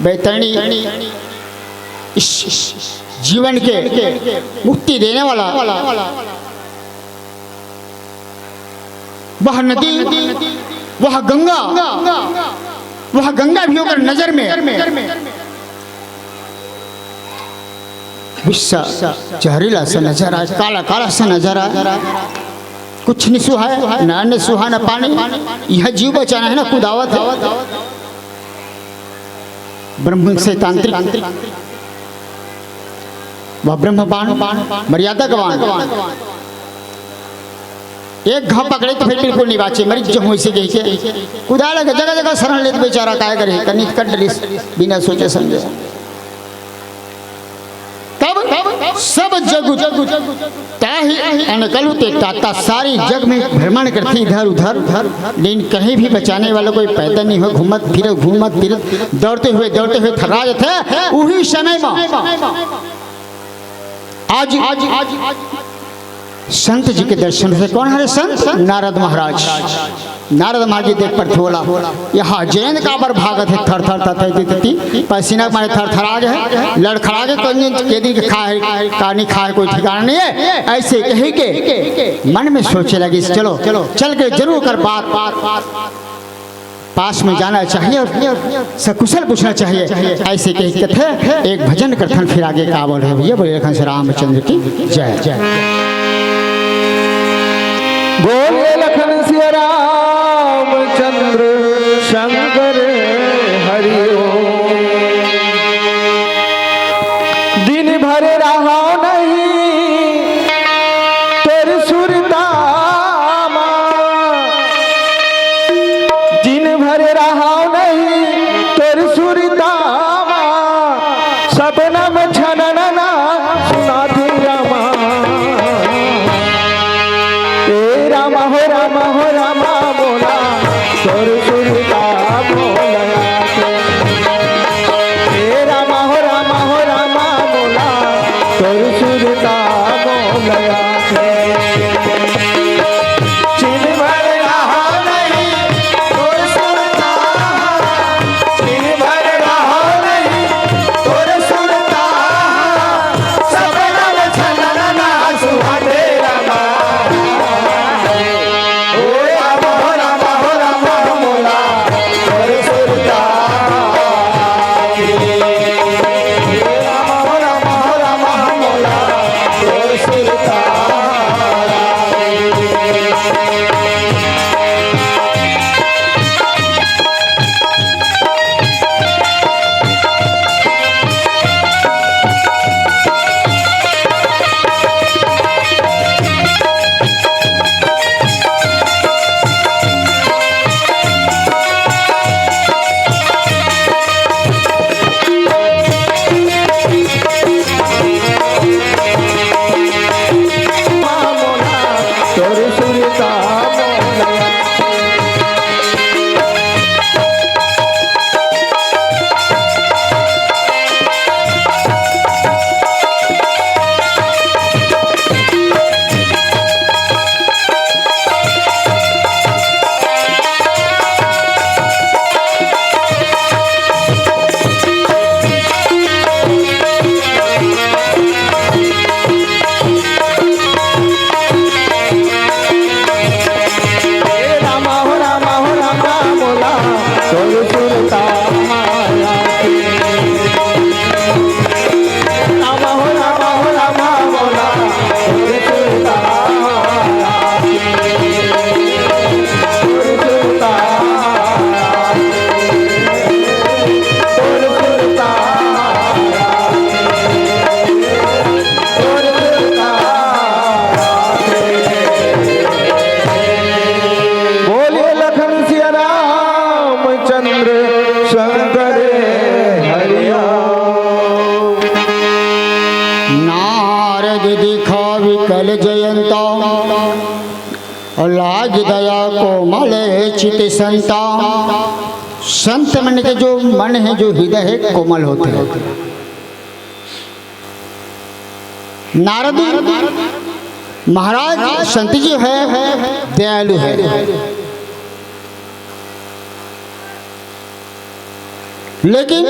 बैतरणी इस जीवन के मुक्ति देने वाला वह नदी, वह गंगा, वह गंगा भी ओकर नजर में विष जहरीला सा नजर आए, काला काला सा नजर आए। कुछ नहीं सुहाए, ना अन्न सुहा, ना पानी। यह जीव बचाना है ना, कुदावत है। ब्रह्म से तांत्रिक, वह ब्रह्म बाण, मर्यादा का बाण। एक घाव पकड़े तो फिर बिल्कुल नहीं बाचे, मरी जहूँ इसे कह के कुदाल के जगह जगह शरण लेत बेचारा काय करे, कनित कट रिस बिना सोचे समझे। तब सब जग ताहि अनकलु ते ताता, सारी जग में भ्रमण करती इधर उधर, लेकिन कहीं भी बचाने वाला कोई पैदा नहीं हो, घूमत फिरत, घूमत फिरत, दौड़ते हुए, दौड़ते हुए थर्रा जाते हैं। उही समय में आज संत जी के दर्शन होथे। कोन हरे संत? नारद महाराज। नारद महाराज जी देख परथे ओला, यहाँ जैन काबर भागत हे, थर थर थर थर, पसीना के मारे थर थर आ गए, लड़खड़ा के, कोई दिन के दिन के खाए का नहीं खाए, कोई ठिकाना नहीं है। ऐसे कही के मन में सोचे लगिस, चलो चल के जरूर कर बात पास में जाना चाहिए और सकुशल पूछना चाहिए। ऐसे कही कथे एक भजन करथन, फिर आगे का बोल रहे भैया, बोले लखन श्री रामचंद्र की जय। जय। बोले लखन श्री रामचंद्र शंकर हरि ओम। दिन भर रहा नहीं तोर सुरता मा, दिन भर रहा नहीं तोर सुरता मा, सपना में छनन ना कल जयंता, और लाग दया कोमल चित संता। संत मन के जो मन है, जो हृदय है, कोमल होते हैं। नारद महाराज संत जी है, दयालु है, लेकिन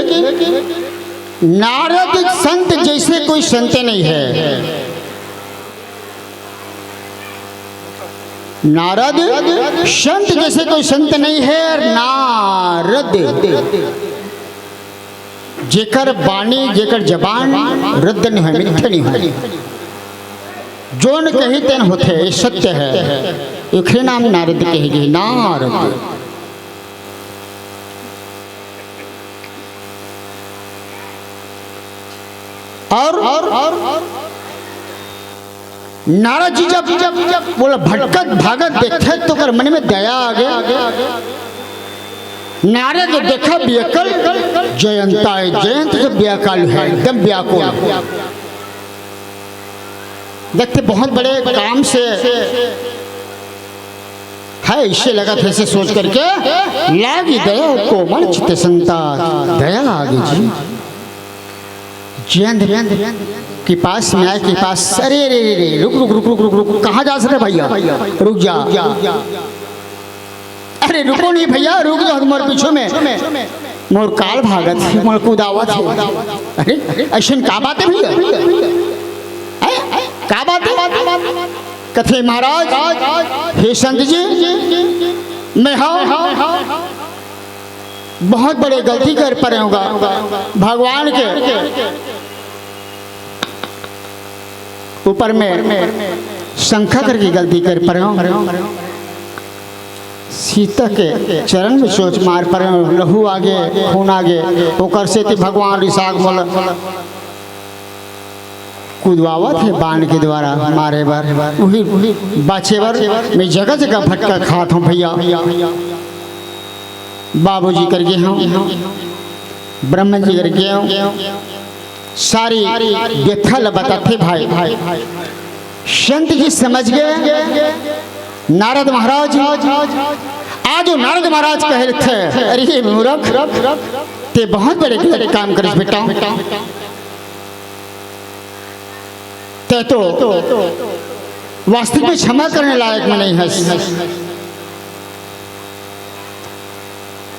नारद संत जैसे कोई संत नहीं है। नारद संत जैसे कोई संत नहीं है। नारद जेकर बानी, जेकर जबान रद्द नहीं है, मिथ्या नहीं है। जोन कही तेन होथे, ये सत्य है। एखरे नाम नारद कहे गे, नारद। और, और, और नारद जी जब, जब, जब बोला भटकत भागत देखे तो ओकर मन में दया आ गया। नारद देखा बियकल, जयंता है, जयंत तो व्याकुल है, एकदम व्याकुल। देखते बहुत बड़े काम से है, इसे लगा था, इसे सोच करके लागी दया कोमल चित संता, दया आ गई जी। जयंत के पास में आए, के पास, "अरे, अरे, अरे, अरे, रुक, रुक, रुक, कहाँ जा सकते भैया? रुक जा।" "अरे, रुको नहीं भैया, रुक जाओ, तुम्हारे पीछे में मोर काल भागत है, मोर कुदावत है।" "अरे, ऐसन का बात है भैया? हैं? का बात है?" कथे, "महाराज, हे संत जी, मैं हाँ बहुत बड़े गलती कर परे हूँ गा। भगवान के ऊपर में शंका करके गलती कर परे हूँ। सीता के चरण में चोंच मार परे हूँ, लहू आगे, खून आगे, ओकर सेती भगवान रिसाग मोला कुदवावत हे बाण के द्वारा मारे बर, उही बाचे बर मैं जगह जगह भटका खात हूँ भैया। बाबूजी कर गे हूँ, ब्रह्म जी कर गे हूँ, सारी व्यथा ल बताथे भाई। संत जी समझ गए, नारद महाराज, आज वो नारद महाराज कहे थे, "अरे मूर्ख, ते बहुत बड़े गलत काम करिस बेटा।" ते तो वास्तविक में क्षमा करने लायक में नहीं है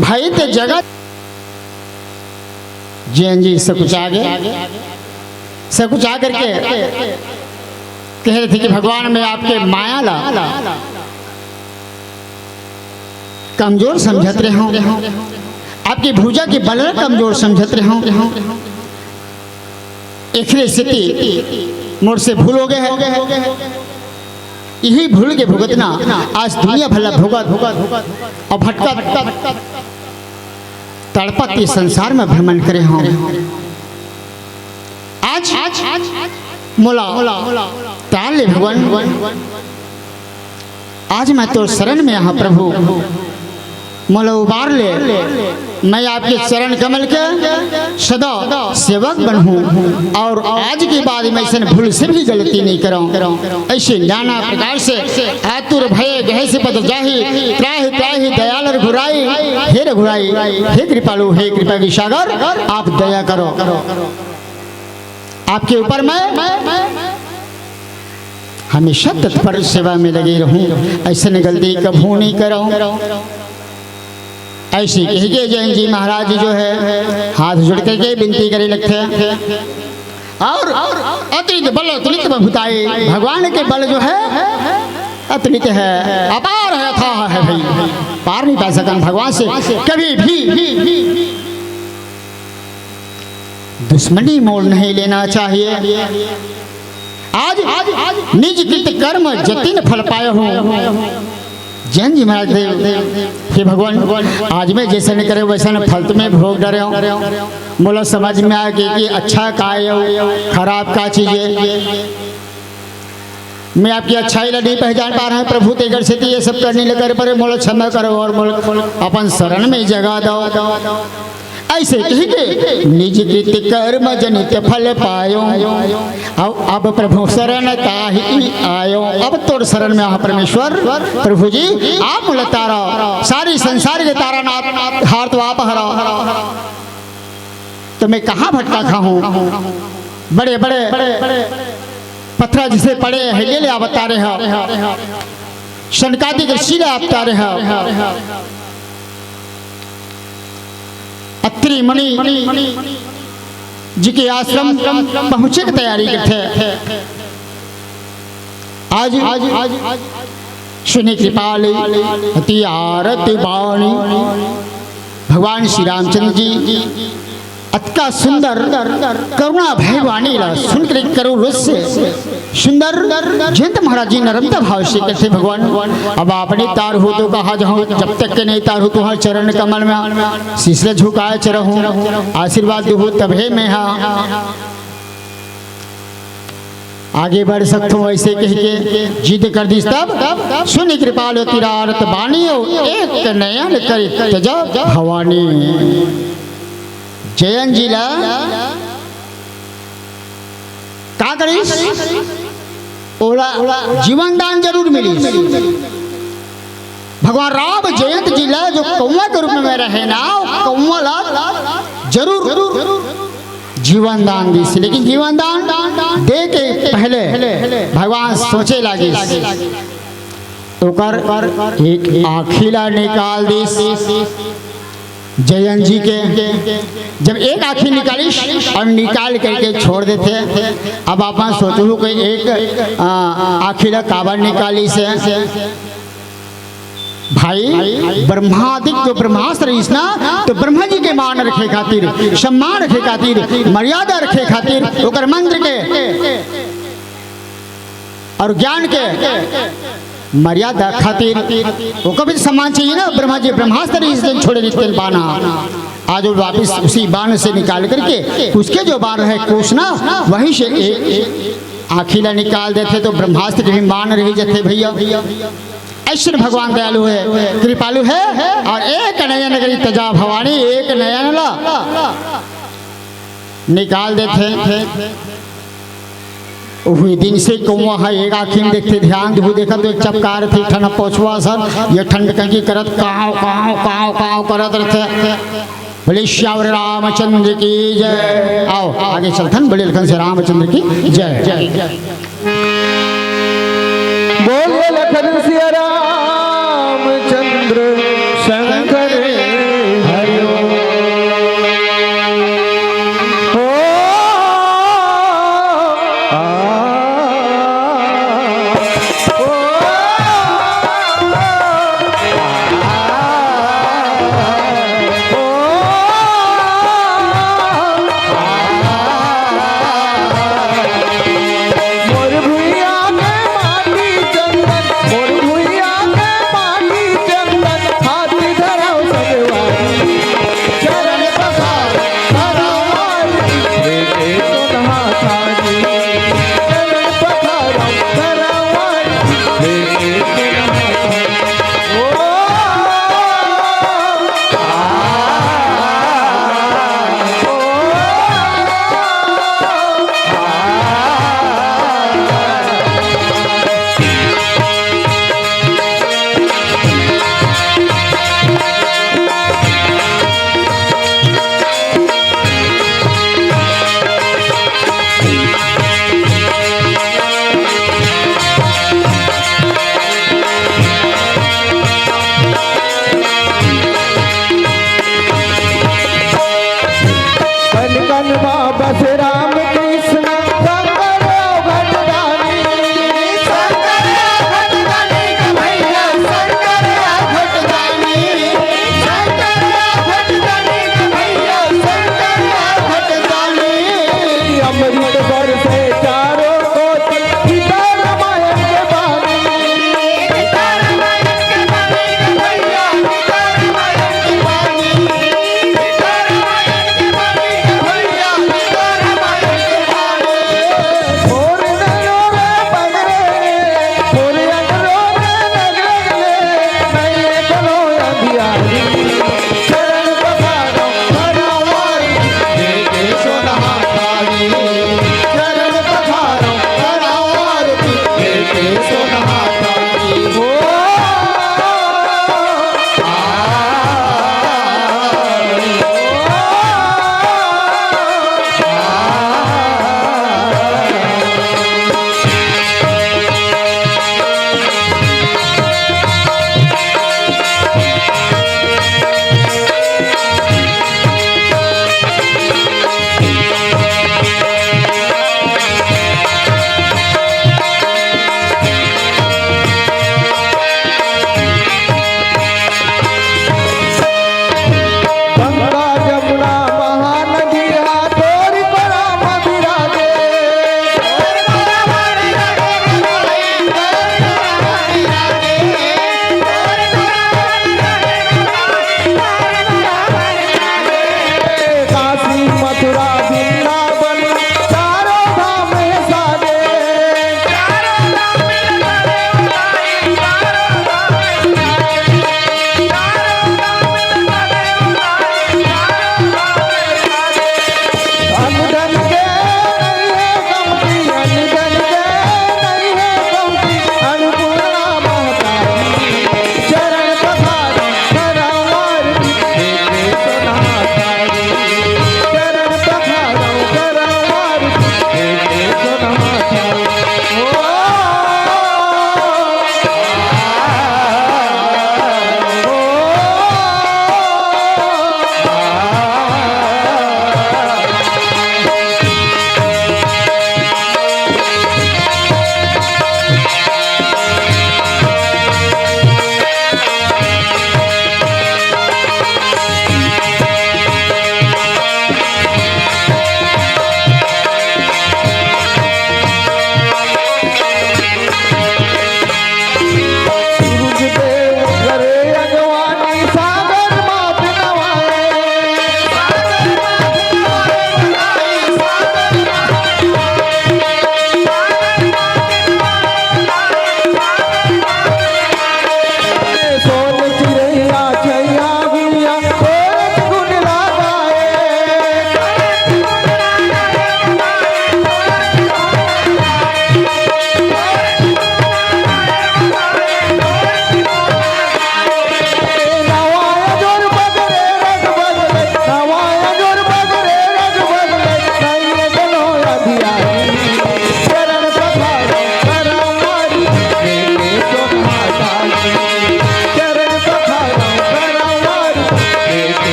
भाई। ते जगत जैन जी सकुचा गए, सकुचा करके कह रहे थे कि भगवान, मैं आपके माया ला कमजोर समझत रहे हूँ, आपकी भुजा के बल ला कमजोर समझत रहे हूँ। एखरे सेती मोर से भूल हो गए है। यही भूल के भुगतना आज दुनिया भला भुगत और भटकत तड़पत ये संसार में भ्रमण करे हूँ। आज मोला तार ले भगवान, आज मैं तोर शरण में आहा प्रभु, मोला उबार ले। मैं आपके चरण कमल के सदा सेवक बनहूँ और आज के बाद मैं ऐसन भूल से भी गलती नहीं करूँ। ऐसे नाना प्रकार से आतुर भय गहे से पद जाही, त्राहि त्राहि दयाल रघुराई, हे रघुराई, हे कृपालु, हे कृपा के सागर, आप दया करो। आपके ऊपर मैं हमेशा तत्पर सेवा में लगे रहूं, ऐसे गलती कभू नहीं करूं। ऐसे कह के जैन जी महाराज जो है हाथ जोड़ करके विनती करे लगते हैं। और अतुलित बल अतुलित भुताई, भगवान के बल जो है अतुलित है, अपार है, अथाह है भाई, पार नहीं पा सकन भगवान से कभी भी। दुश्मनी मोल नहीं लेना चाहिए। आज निज कृत कर्म जतिन फल पाए हो। जैन जी महाराज देव, हे भगवान, आज मैं जैसा नहीं करे वैसा न फल तुम्हें भोग डरे हो। मोला समझ में आए कि, कि अच्छा का है, खराब का चीज है। मैं आपकी अच्छाई ला नहीं पहचान पा रहा हूँ प्रभु, तेकर से ये सब करने लगे पर मोला क्षमा करो और मोला अपन शरण में जगा दो। ऐसे कहि के निज कृत कर्म जनित फल पायो। अब, अब प्रभु शरण ताहि आयो। अब तोर शरण में आहा परमेश्वर प्रभु जी, आप मोला तारा। सारी संसार के तारानाथ हार तो आप हरा। तो मैं कहाँ भटका खाहूँ? बड़े बड़े पथरा जइसे पड़े हैं, ये ले अवतारे हैं। शनकादिक ऋषि ले अवतारे हैं। अत्रि मुनि जी के आश्रम पहुँचे के तैयारी करथे। आज सुनि कृपाल अति आरत बानी। भगवान श्री रामचंद्र जी अतका सुंदर करुणा भय वाणी ला सुन के करुण रस से सुंदर जयंत महाराज जी नरमता भाव से कथे, भगवान, अब आपने तार हो तो कहाँ जाहूँ, जब तक के नहीं तार हो तुम्हारे चरण कमल में शीश ला झुकाए च रहूँ, आशीर्वाद देहू तभे मैं हा आगे बढ़ सकथों। ऐसे कहि के जिद कर दिस तब सुनि कृपाल अति आरत बानी, अउ एक नयन करि तजा भवानी। जयंत जी ला का करिस? ओला जीवन दान जरूर मिलिस। भगवान राम जयंत जी ला जो कौवा के रूप में रहे ना, वो कौवा ला जरूर जीवन दान दिस। लेकिन जीवन दान दे के पहले भगवान सोचे लागिस, ओकर एक आँखी ला निकाल दिस। जयंत जी के जब एक आँखी निकालिस अउ निकाल करके छोड़ देथे, अब आप सोचहू कि एक, आ, आँखी ला काबर निकालिस हे? भाई, ब्रह्मादिक जो ब्रह्मास्त्र रहिस ना, तो ब्रह्मा जी के मान रखे खातिर, सम्मान रखे खातिर, मर्यादा रखे खातिर, ओकर मंत्र के अउ ज्ञान के मर्यादा खातिर ओकर भी सम्मान चाहिए ना। ब्रह्मा जी ब्रह्मास्त्र रहिस, तेन छोड़े रहिस तेन बाण। आज वो वापिस उसी बाण से निकाल करके उसके जो बाण रहे कोस ना, वहीं से एक आँखी ला निकाल देथे तो ब्रह्मास्त्र के भी मान रहि जाथे भैया। अइसन भगवान दयालु हे, कृपालु हे। अउ एक नयन करि तजा भवानी, एक नयन ला निकाल देथे। उही दिन से कौवा ह एक आँखी में देखथे, ध्यान देहू, देखत तो एक चपकार थे, एक ठन पोछवा सन, ये ठंड कंकी करत काव, काव, काव, काव करत रहिथे। बोले सियावर रामचंद्र की जय। आओ, आगे चलथन, बोले लखन से रामचंद्र की जय। बोले लखन सिया रामचंद्र शंकर हरि ओम। ओ, आ, ओ, मोर भुइया के माटी चंदन, मोर भुइया के माटी चंदन।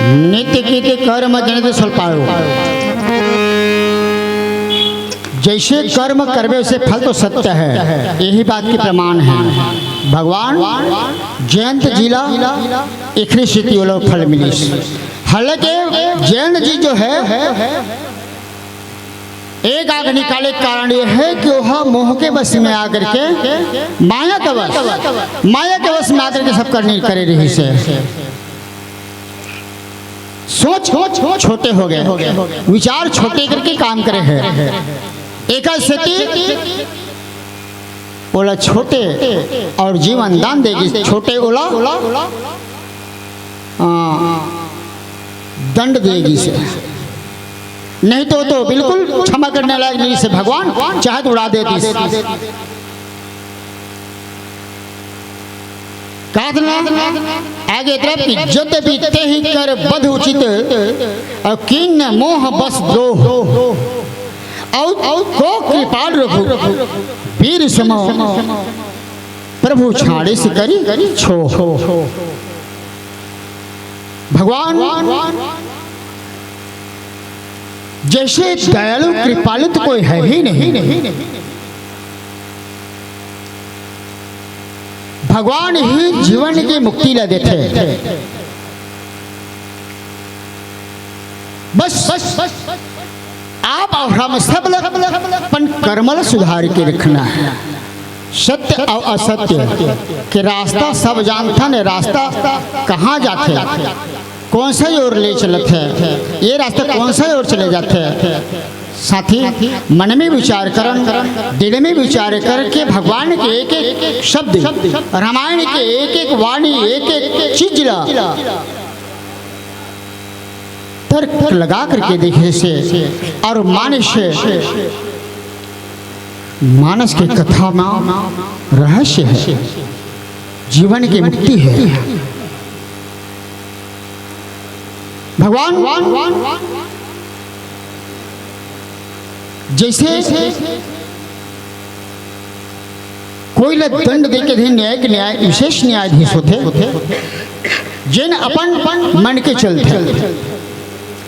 नित्य कीत कर्म जनित फल पायो। जैसे कर्म करबे, वैसे फल तो सत्य है, यही बात के प्रमाण है। भगवान जयंत जी ला एखरे सेती ओला फल मिलिस। हालांकि जयंत जी जो है, एक आंख निकाले के कारण ये है कि वह मोह के वश में आकर के, माया के वश, माया के वश में आकर के सब करनी करे रहिस हे। सोच छोटे हो गए, विचार छोटे करके काम करे हे। एकर सेती ओला छोटे और जीवन दान दे गिस, छोटे ओला, हाँ, दंड दे गिस हे। नहीं तो, तो बिल्कुल क्षमा करने लायक नहीं से भगवान, चाहे तो उड़ा देतिस। कहत ना आगे तरफ कि जद भी तेहि कर बध उचित, और किन मोह बस द्रोह, और को कृपाल रघु वीर सम, प्रभु छाड़िस करि छोह। भगवान जैसे दयालु कृपालु तो कोई है ही नहीं। भगवान ही जीवन की मुक्ति ला देथे। बस आप और हम सब लोग अपन कर्म ला सुधार के रखना है। सत्य और असत्य के रास्ता सब जानथन, रास्ता कहाँ जाथे, कौन सा ओर ले चलत है, ये रास्ता कौन सा ओर चले जाथे। साथी, मन में विचार करन, दिल में विचार करके भगवान के एक एक शब्द, रामायण के एक एक वाणी, एक एक चीज ला तर्क लगा करके देखे से, और मानस, मानस के कथा में रहस्य है, जीवन की मुक्ति है। भगवान जैसे कोई ला दंड दे के भी न्यायिक न्याय, विशेष न्यायाधीश होथे, जेन अपन मन के चलथे।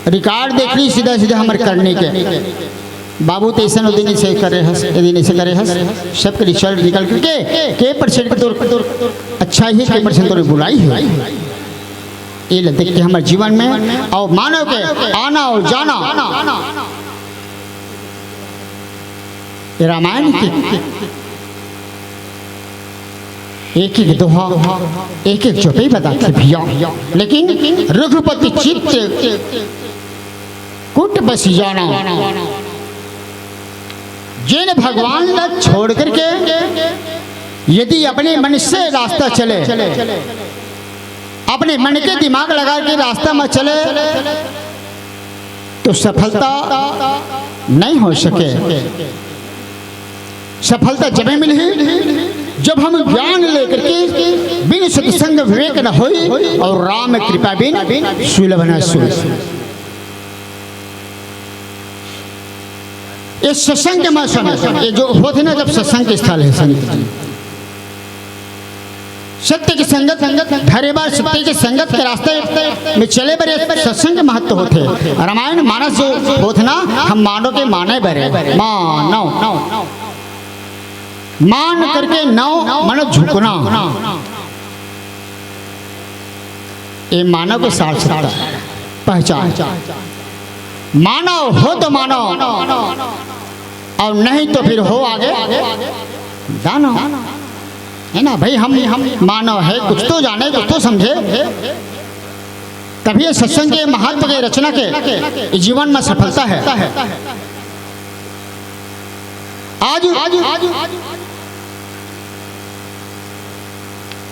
रिकॉर्ड देख ली सीधा सीधा हमर करनी के। बाबू तो ऐसा दिन से करे हस, ये दिन ऐसे करे हस, सबके रिजल्ट निकल के के परसेंट के तोर अच्छा ही, के परसेंट तोर बुराई है। ये ले देख के हमर जीवन में और मानव के आना और जाना, ये रामायण के एक एक दोहा, एक एक चौपाई बताथे भैया। लेकिन रघुपति चित्त कुट बस जाना, जेन भगवान ला छोड़ करके यदि अपने मन से रास्ता चले, अपने मन के दिमाग लगा के रास्ता में चले, तो सफलता नहीं हो सके। सफलता जब मिलही, जब हम ज्ञान लेकर के बिन सत्संग विवेक न होई, और राम कृपा बिन सुलभ न सोई। ये सत्संग के मौसम है, ये जो होथे ना, जब सत्संग के स्थल है संत जी, सत्य की संगत, संगत धरे बर, सत्य की संगत के रास्ते में चले बर ये सत्संग के महत्व होथे। रामायण मानस जो होथे ना, हम मानव के माने बर, मानव, मान करके नव मन झुकना, ये मानव के सार्थकता, पहचान। मानव हो तो मानव, और नहीं तो फिर हो आगे दानव, है ना भाई? हम हम मानव है, कुछ तो जाने, कुछ तो समझे, तभी ये सत्संग के महत्व के रचना के जीवन में सफलता है। आज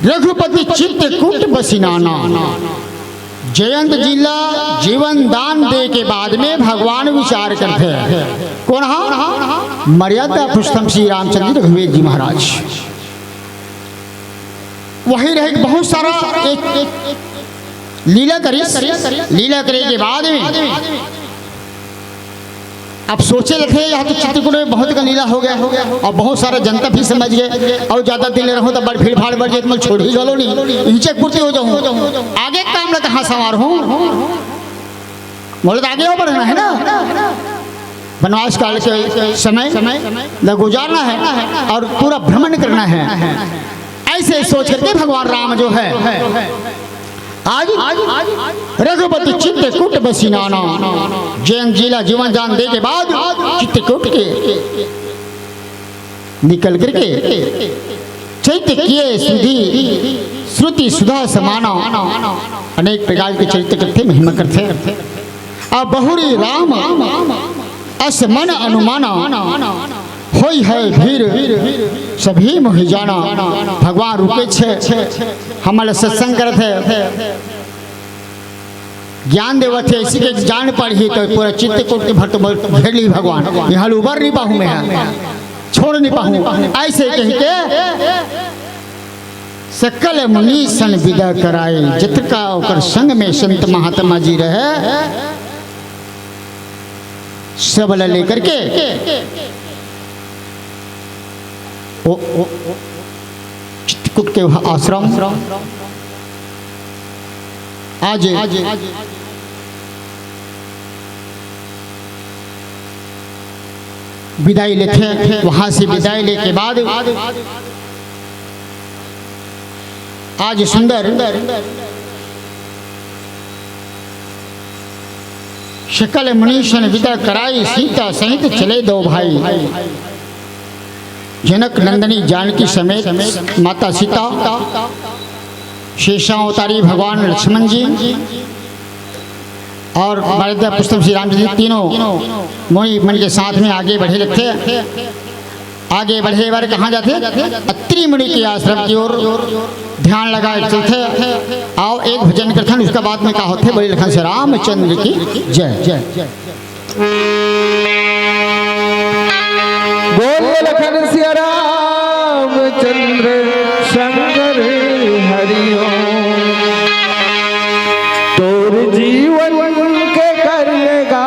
रघुपति चित्त कुट बसिनाना। जयंत जी ला जीवन दान दे के बाद में भगवान विचार करथे। कौन हा? मर्यादा पुरुषोत्तम श्री रामचंद्र जी रघुवीर जी महाराज। वही रहे बहुत सारा एक, एक लीला करिस। लीला करे के बाद में अब सोचे रथे, यह तो चित्रकूट में बहुत का लीला हो गया, हो गया, और बहुत सारा जनता भी समझ गए, और ज्यादा दिन रहूं तो बड़ भीड़ भाड़ बढ़ जाए, तो मैं छोड़ ही घलो नहीं, इहिंचे पूर्ति हो जाऊं, आगे काम ला कहाँ संवार हूँ। बोले तो आगे और बढ़ना है ना, वनवास काल के समय ल गुजारना है और पूरा भ्रमण करना है। ऐसे सोच करके भगवान राम जो है आज रघुपति चित्रकूट बसी नाना, जैन जी ला जीवन दान दे के बाद चित्रकूट के निकल करके चैत्य किए सुधी श्रुति सुधा समाना, अनेक प्रकार के चरित्र करथे, महिमा करथे। अब बहुरी राम अस मन अनुमाना, होई है भीर सभी मोहि जाना। भगवान रुके छे, हमला सत्संग करत हे, ज्ञान देवत हे, इसी के जान पड़ही तो पूरा चित्रकूट के भर तो घेर ली भगवान, यहाँ ले उबर नहीं पाहूँ मैं, छोड़ नहीं पाहूँ, ऐसे कह के सकल मुनि सन विदा कराए, जतका ओकर संग में संत महात्मा जी रहे, सब ला लेकर के ओ, ओ, चित्रकूट के वह आश्रम आज विदाई लेथे, वहां से विदाई लेके बाद आज सुंदर सकल मुनि सन विदा कराई, सीता सहित चले दो भाई। जनक नंदिनी जानकी समेत माता सीता, शेषावतारी भगवान लक्ष्मण जी और मारीच पुत्र श्री राम जी, तीनों मुनि मन के साथ में आगे बढ़े लगथे। आगे बढ़े बर कहाँ जाथे? अत्रि मुनि के आश्रम की ओर ध्यान लगा के चलथे। आओ, एक भजन करथन, उसका बाद में का होथे, बोले लखन से रामचंद्र की जय। बोल लखन सिया रामचंद्र शंकर हरिओम। तोर जीवन के कर लेगा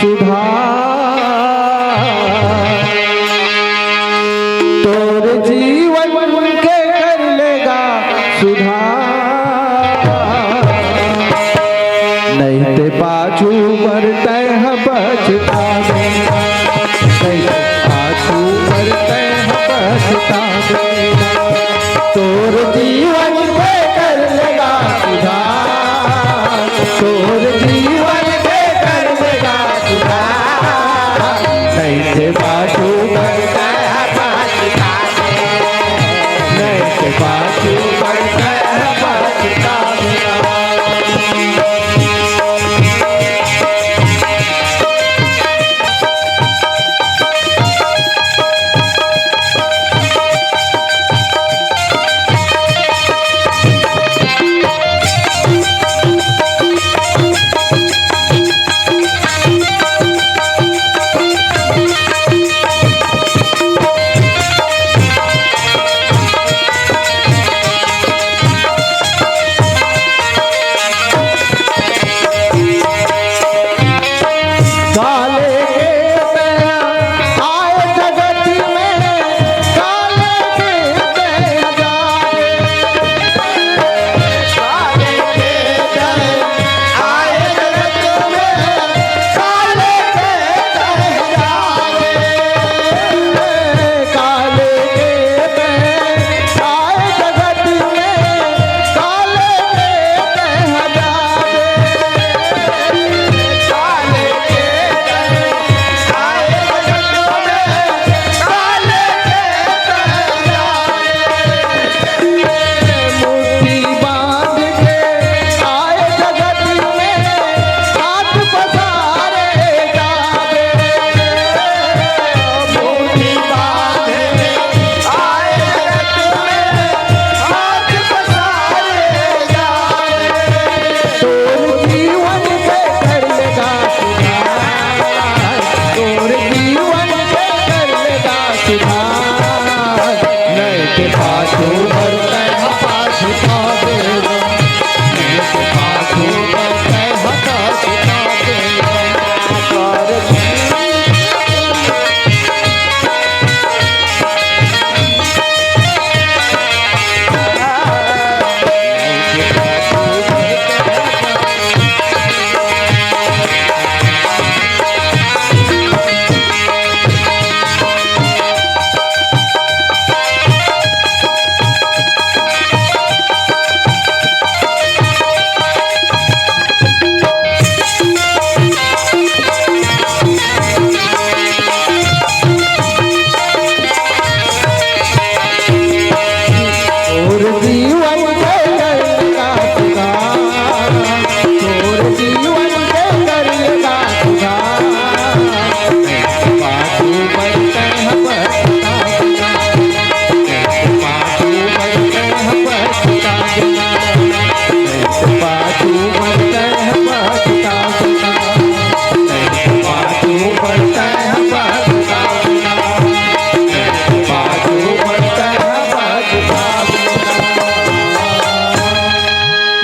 सुधार, तोर जीवन के कर लेगा सुधार। नहीं ते पाछू पर तय पछतावेगा, नहीं ते पाछू पर तय पछतावेगा। तोर जीवन के कर लेगा सुधार, तोर जीवन के कर लेगा सुधार। नहीं ते पाछू पर तय पछतावेगा, नहीं ते पाछू पर तय पछतावेगा।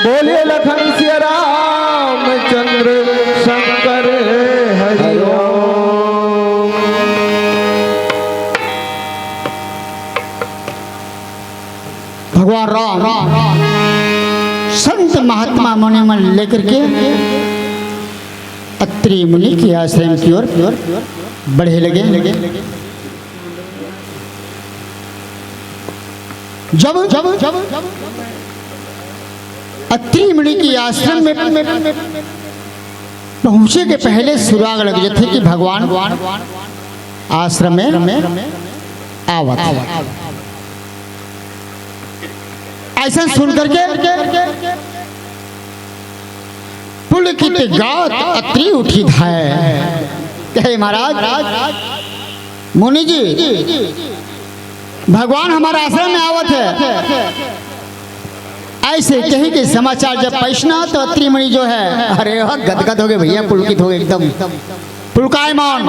बोलिए लखन सिया रामचंद्र शंकर हरिओम। भगवान राम संत महात्मा मुनि मन लेकर के अत्रि मुनि के आश्रम की ओर बढ़े लगे। जब जब अत्रि मुनि के आश्रम में पहुंचे के पहले सुराग लग जाथे कि भगवान आश्रम में आवत हे। ऐसा सुन करके पुलकित गात अत्रि उठी धाय। कहे, महाराज, मुनि जी, भगवान हमारा आश्रम में आवत हे। ऐसे कही के समाचार जब पइस ना, तो अत्रि मुनि जो है, अरे वाह, गदगद हो गए भैया, पुलकित हो गए एकदम, पुलकायमान,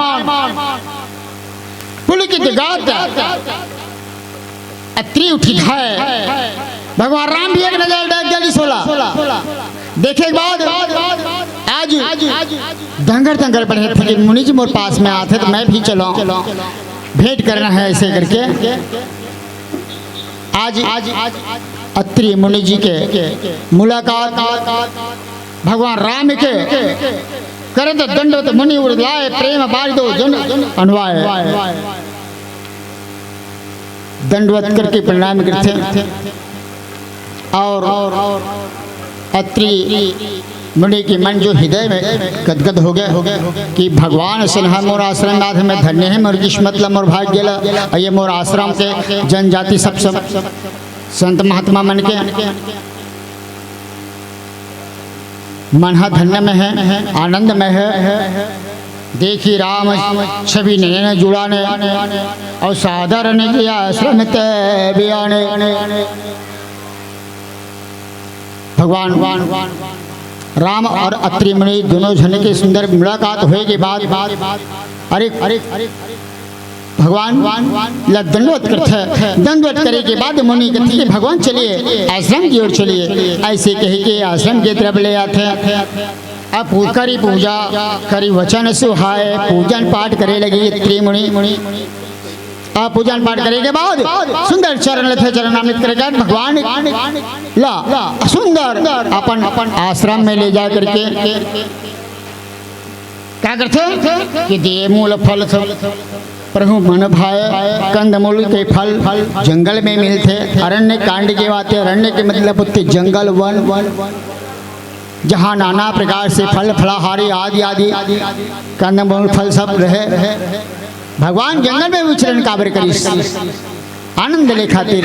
पुलकित गात अत्रि उठी धाय। भगवान राम भी एक नजर डाल दिया सोला। देखे के बाद आज दंगर दंगर बढ़े थे कि मुनि जी मोर पास में आते तो मैं भी चलो, भेंट करना है, ऐसे करके आज अत्रि मुनि जी के मुलाकात भगवान राम के करत दंडवत मुनि उर लाए, प्रेम बारिदो जन अनुवाए। दंडवत करके प्रणाम करते हैं। और अत्रि मुनि के मन जो हृदय में गदगद हो गए कि भगवान सिन्हा मोर आश्रम नाथ में धन्य है, मोर किस्मत ला, मोर भाग्य ला, ये मोर आश्रम के जनजाति सब, सब संत महात्मा मन के मन हा धन्य में है, आनंद में है। देखी राम छवि नयन जुड़ाने, और साधारण के आश्रम ते बियाने। भगवान राम और अत्रि मुनि दोनों जन के सुंदर मुलाकात होए के बाद, अरे, अरे, भगवान ला दंडवत करथे। दंडवत करे के बाद मुनि कहथे कि भगवान चलिए, आश्रम की ओर चलिए। ऐसे कह के आश्रम की तरफ ले आथे। अब पू-, करी पूजा, करी वचन सुहाए, पूजन पाठ करे लगी अत्रि मुनि। अब पूजन पाठ करे के बाद सुंदर चरण लेथे, चरणामृत करे के बाद भगवान ला सुंदर अपन, अपन आश्रम में ले जा करके का करथे कि दे मूल फल सब प्रभु मन भाए। कंदमूल के फल जंगल में मिलथे। अरण्य कांड के बात हे, अरण्य के मतलब होथे जंगल, वन, जहाँ नाना प्रकार से फल, फलाहारी आदि आदि कंदमूल फल सब रहे। भगवान जंगल में विचरण काबर करिस? आनंद ले खातिर।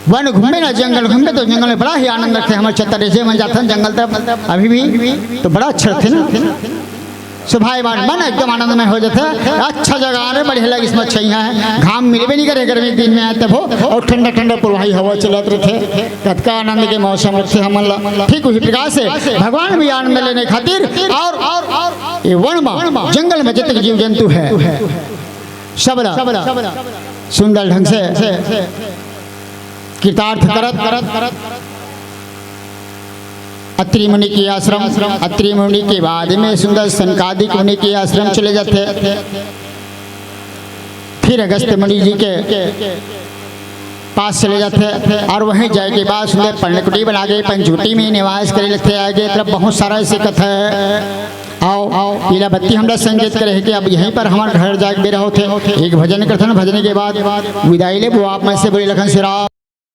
वन घूमे ना जंगल घूमे, तो जंगल में बड़ा ही आनंद रथे। हमर छत्तीसगढ़ मन जाथन जंगल तक अभी भी, तो बड़ा अच्छा रथे ना। सुभाए मन, मन एकदम आनंदमय हो जाथे। अच्छा जगह आने, बढ़िया लगे, इसमें अच्छा ही है, घाम मिलबे नहीं करे गर्मी के दिन में आए तब हो, और ठंडा ठंडा पुरवाही हवा चलत रथे। कतका आनंद के मौसम रथे हमन ला। ठीक उही प्रकार से भगवान भी आनंद लेने खातिर और ये वन में, जंगल में जितने जीव जंतु है, सब ला सुंदर ढंग से कृतार्थ करत अत्रि मुनि के आश्रम, अत्रि मुनि के बाद में सुंदर सनकादिक मुनि के आश्रम चले जाथे। फिर अगस्त मुनि जी के पास चले जाथे और वहीं जाए के बाद सुंदर पर्णकुटी बना के पंचवटी में निवास करे लेथे। आगे तरफ बहुत सारा ऐसे कथा है। आओ, पीला बत्ती हमरा संकेत करे है कि अब यहीं पर हमार घर जाके बेरा होथे। एक भजन करथन, भजन के बाद विदाई लेबो आप मन से। बोले लखन श्री राम।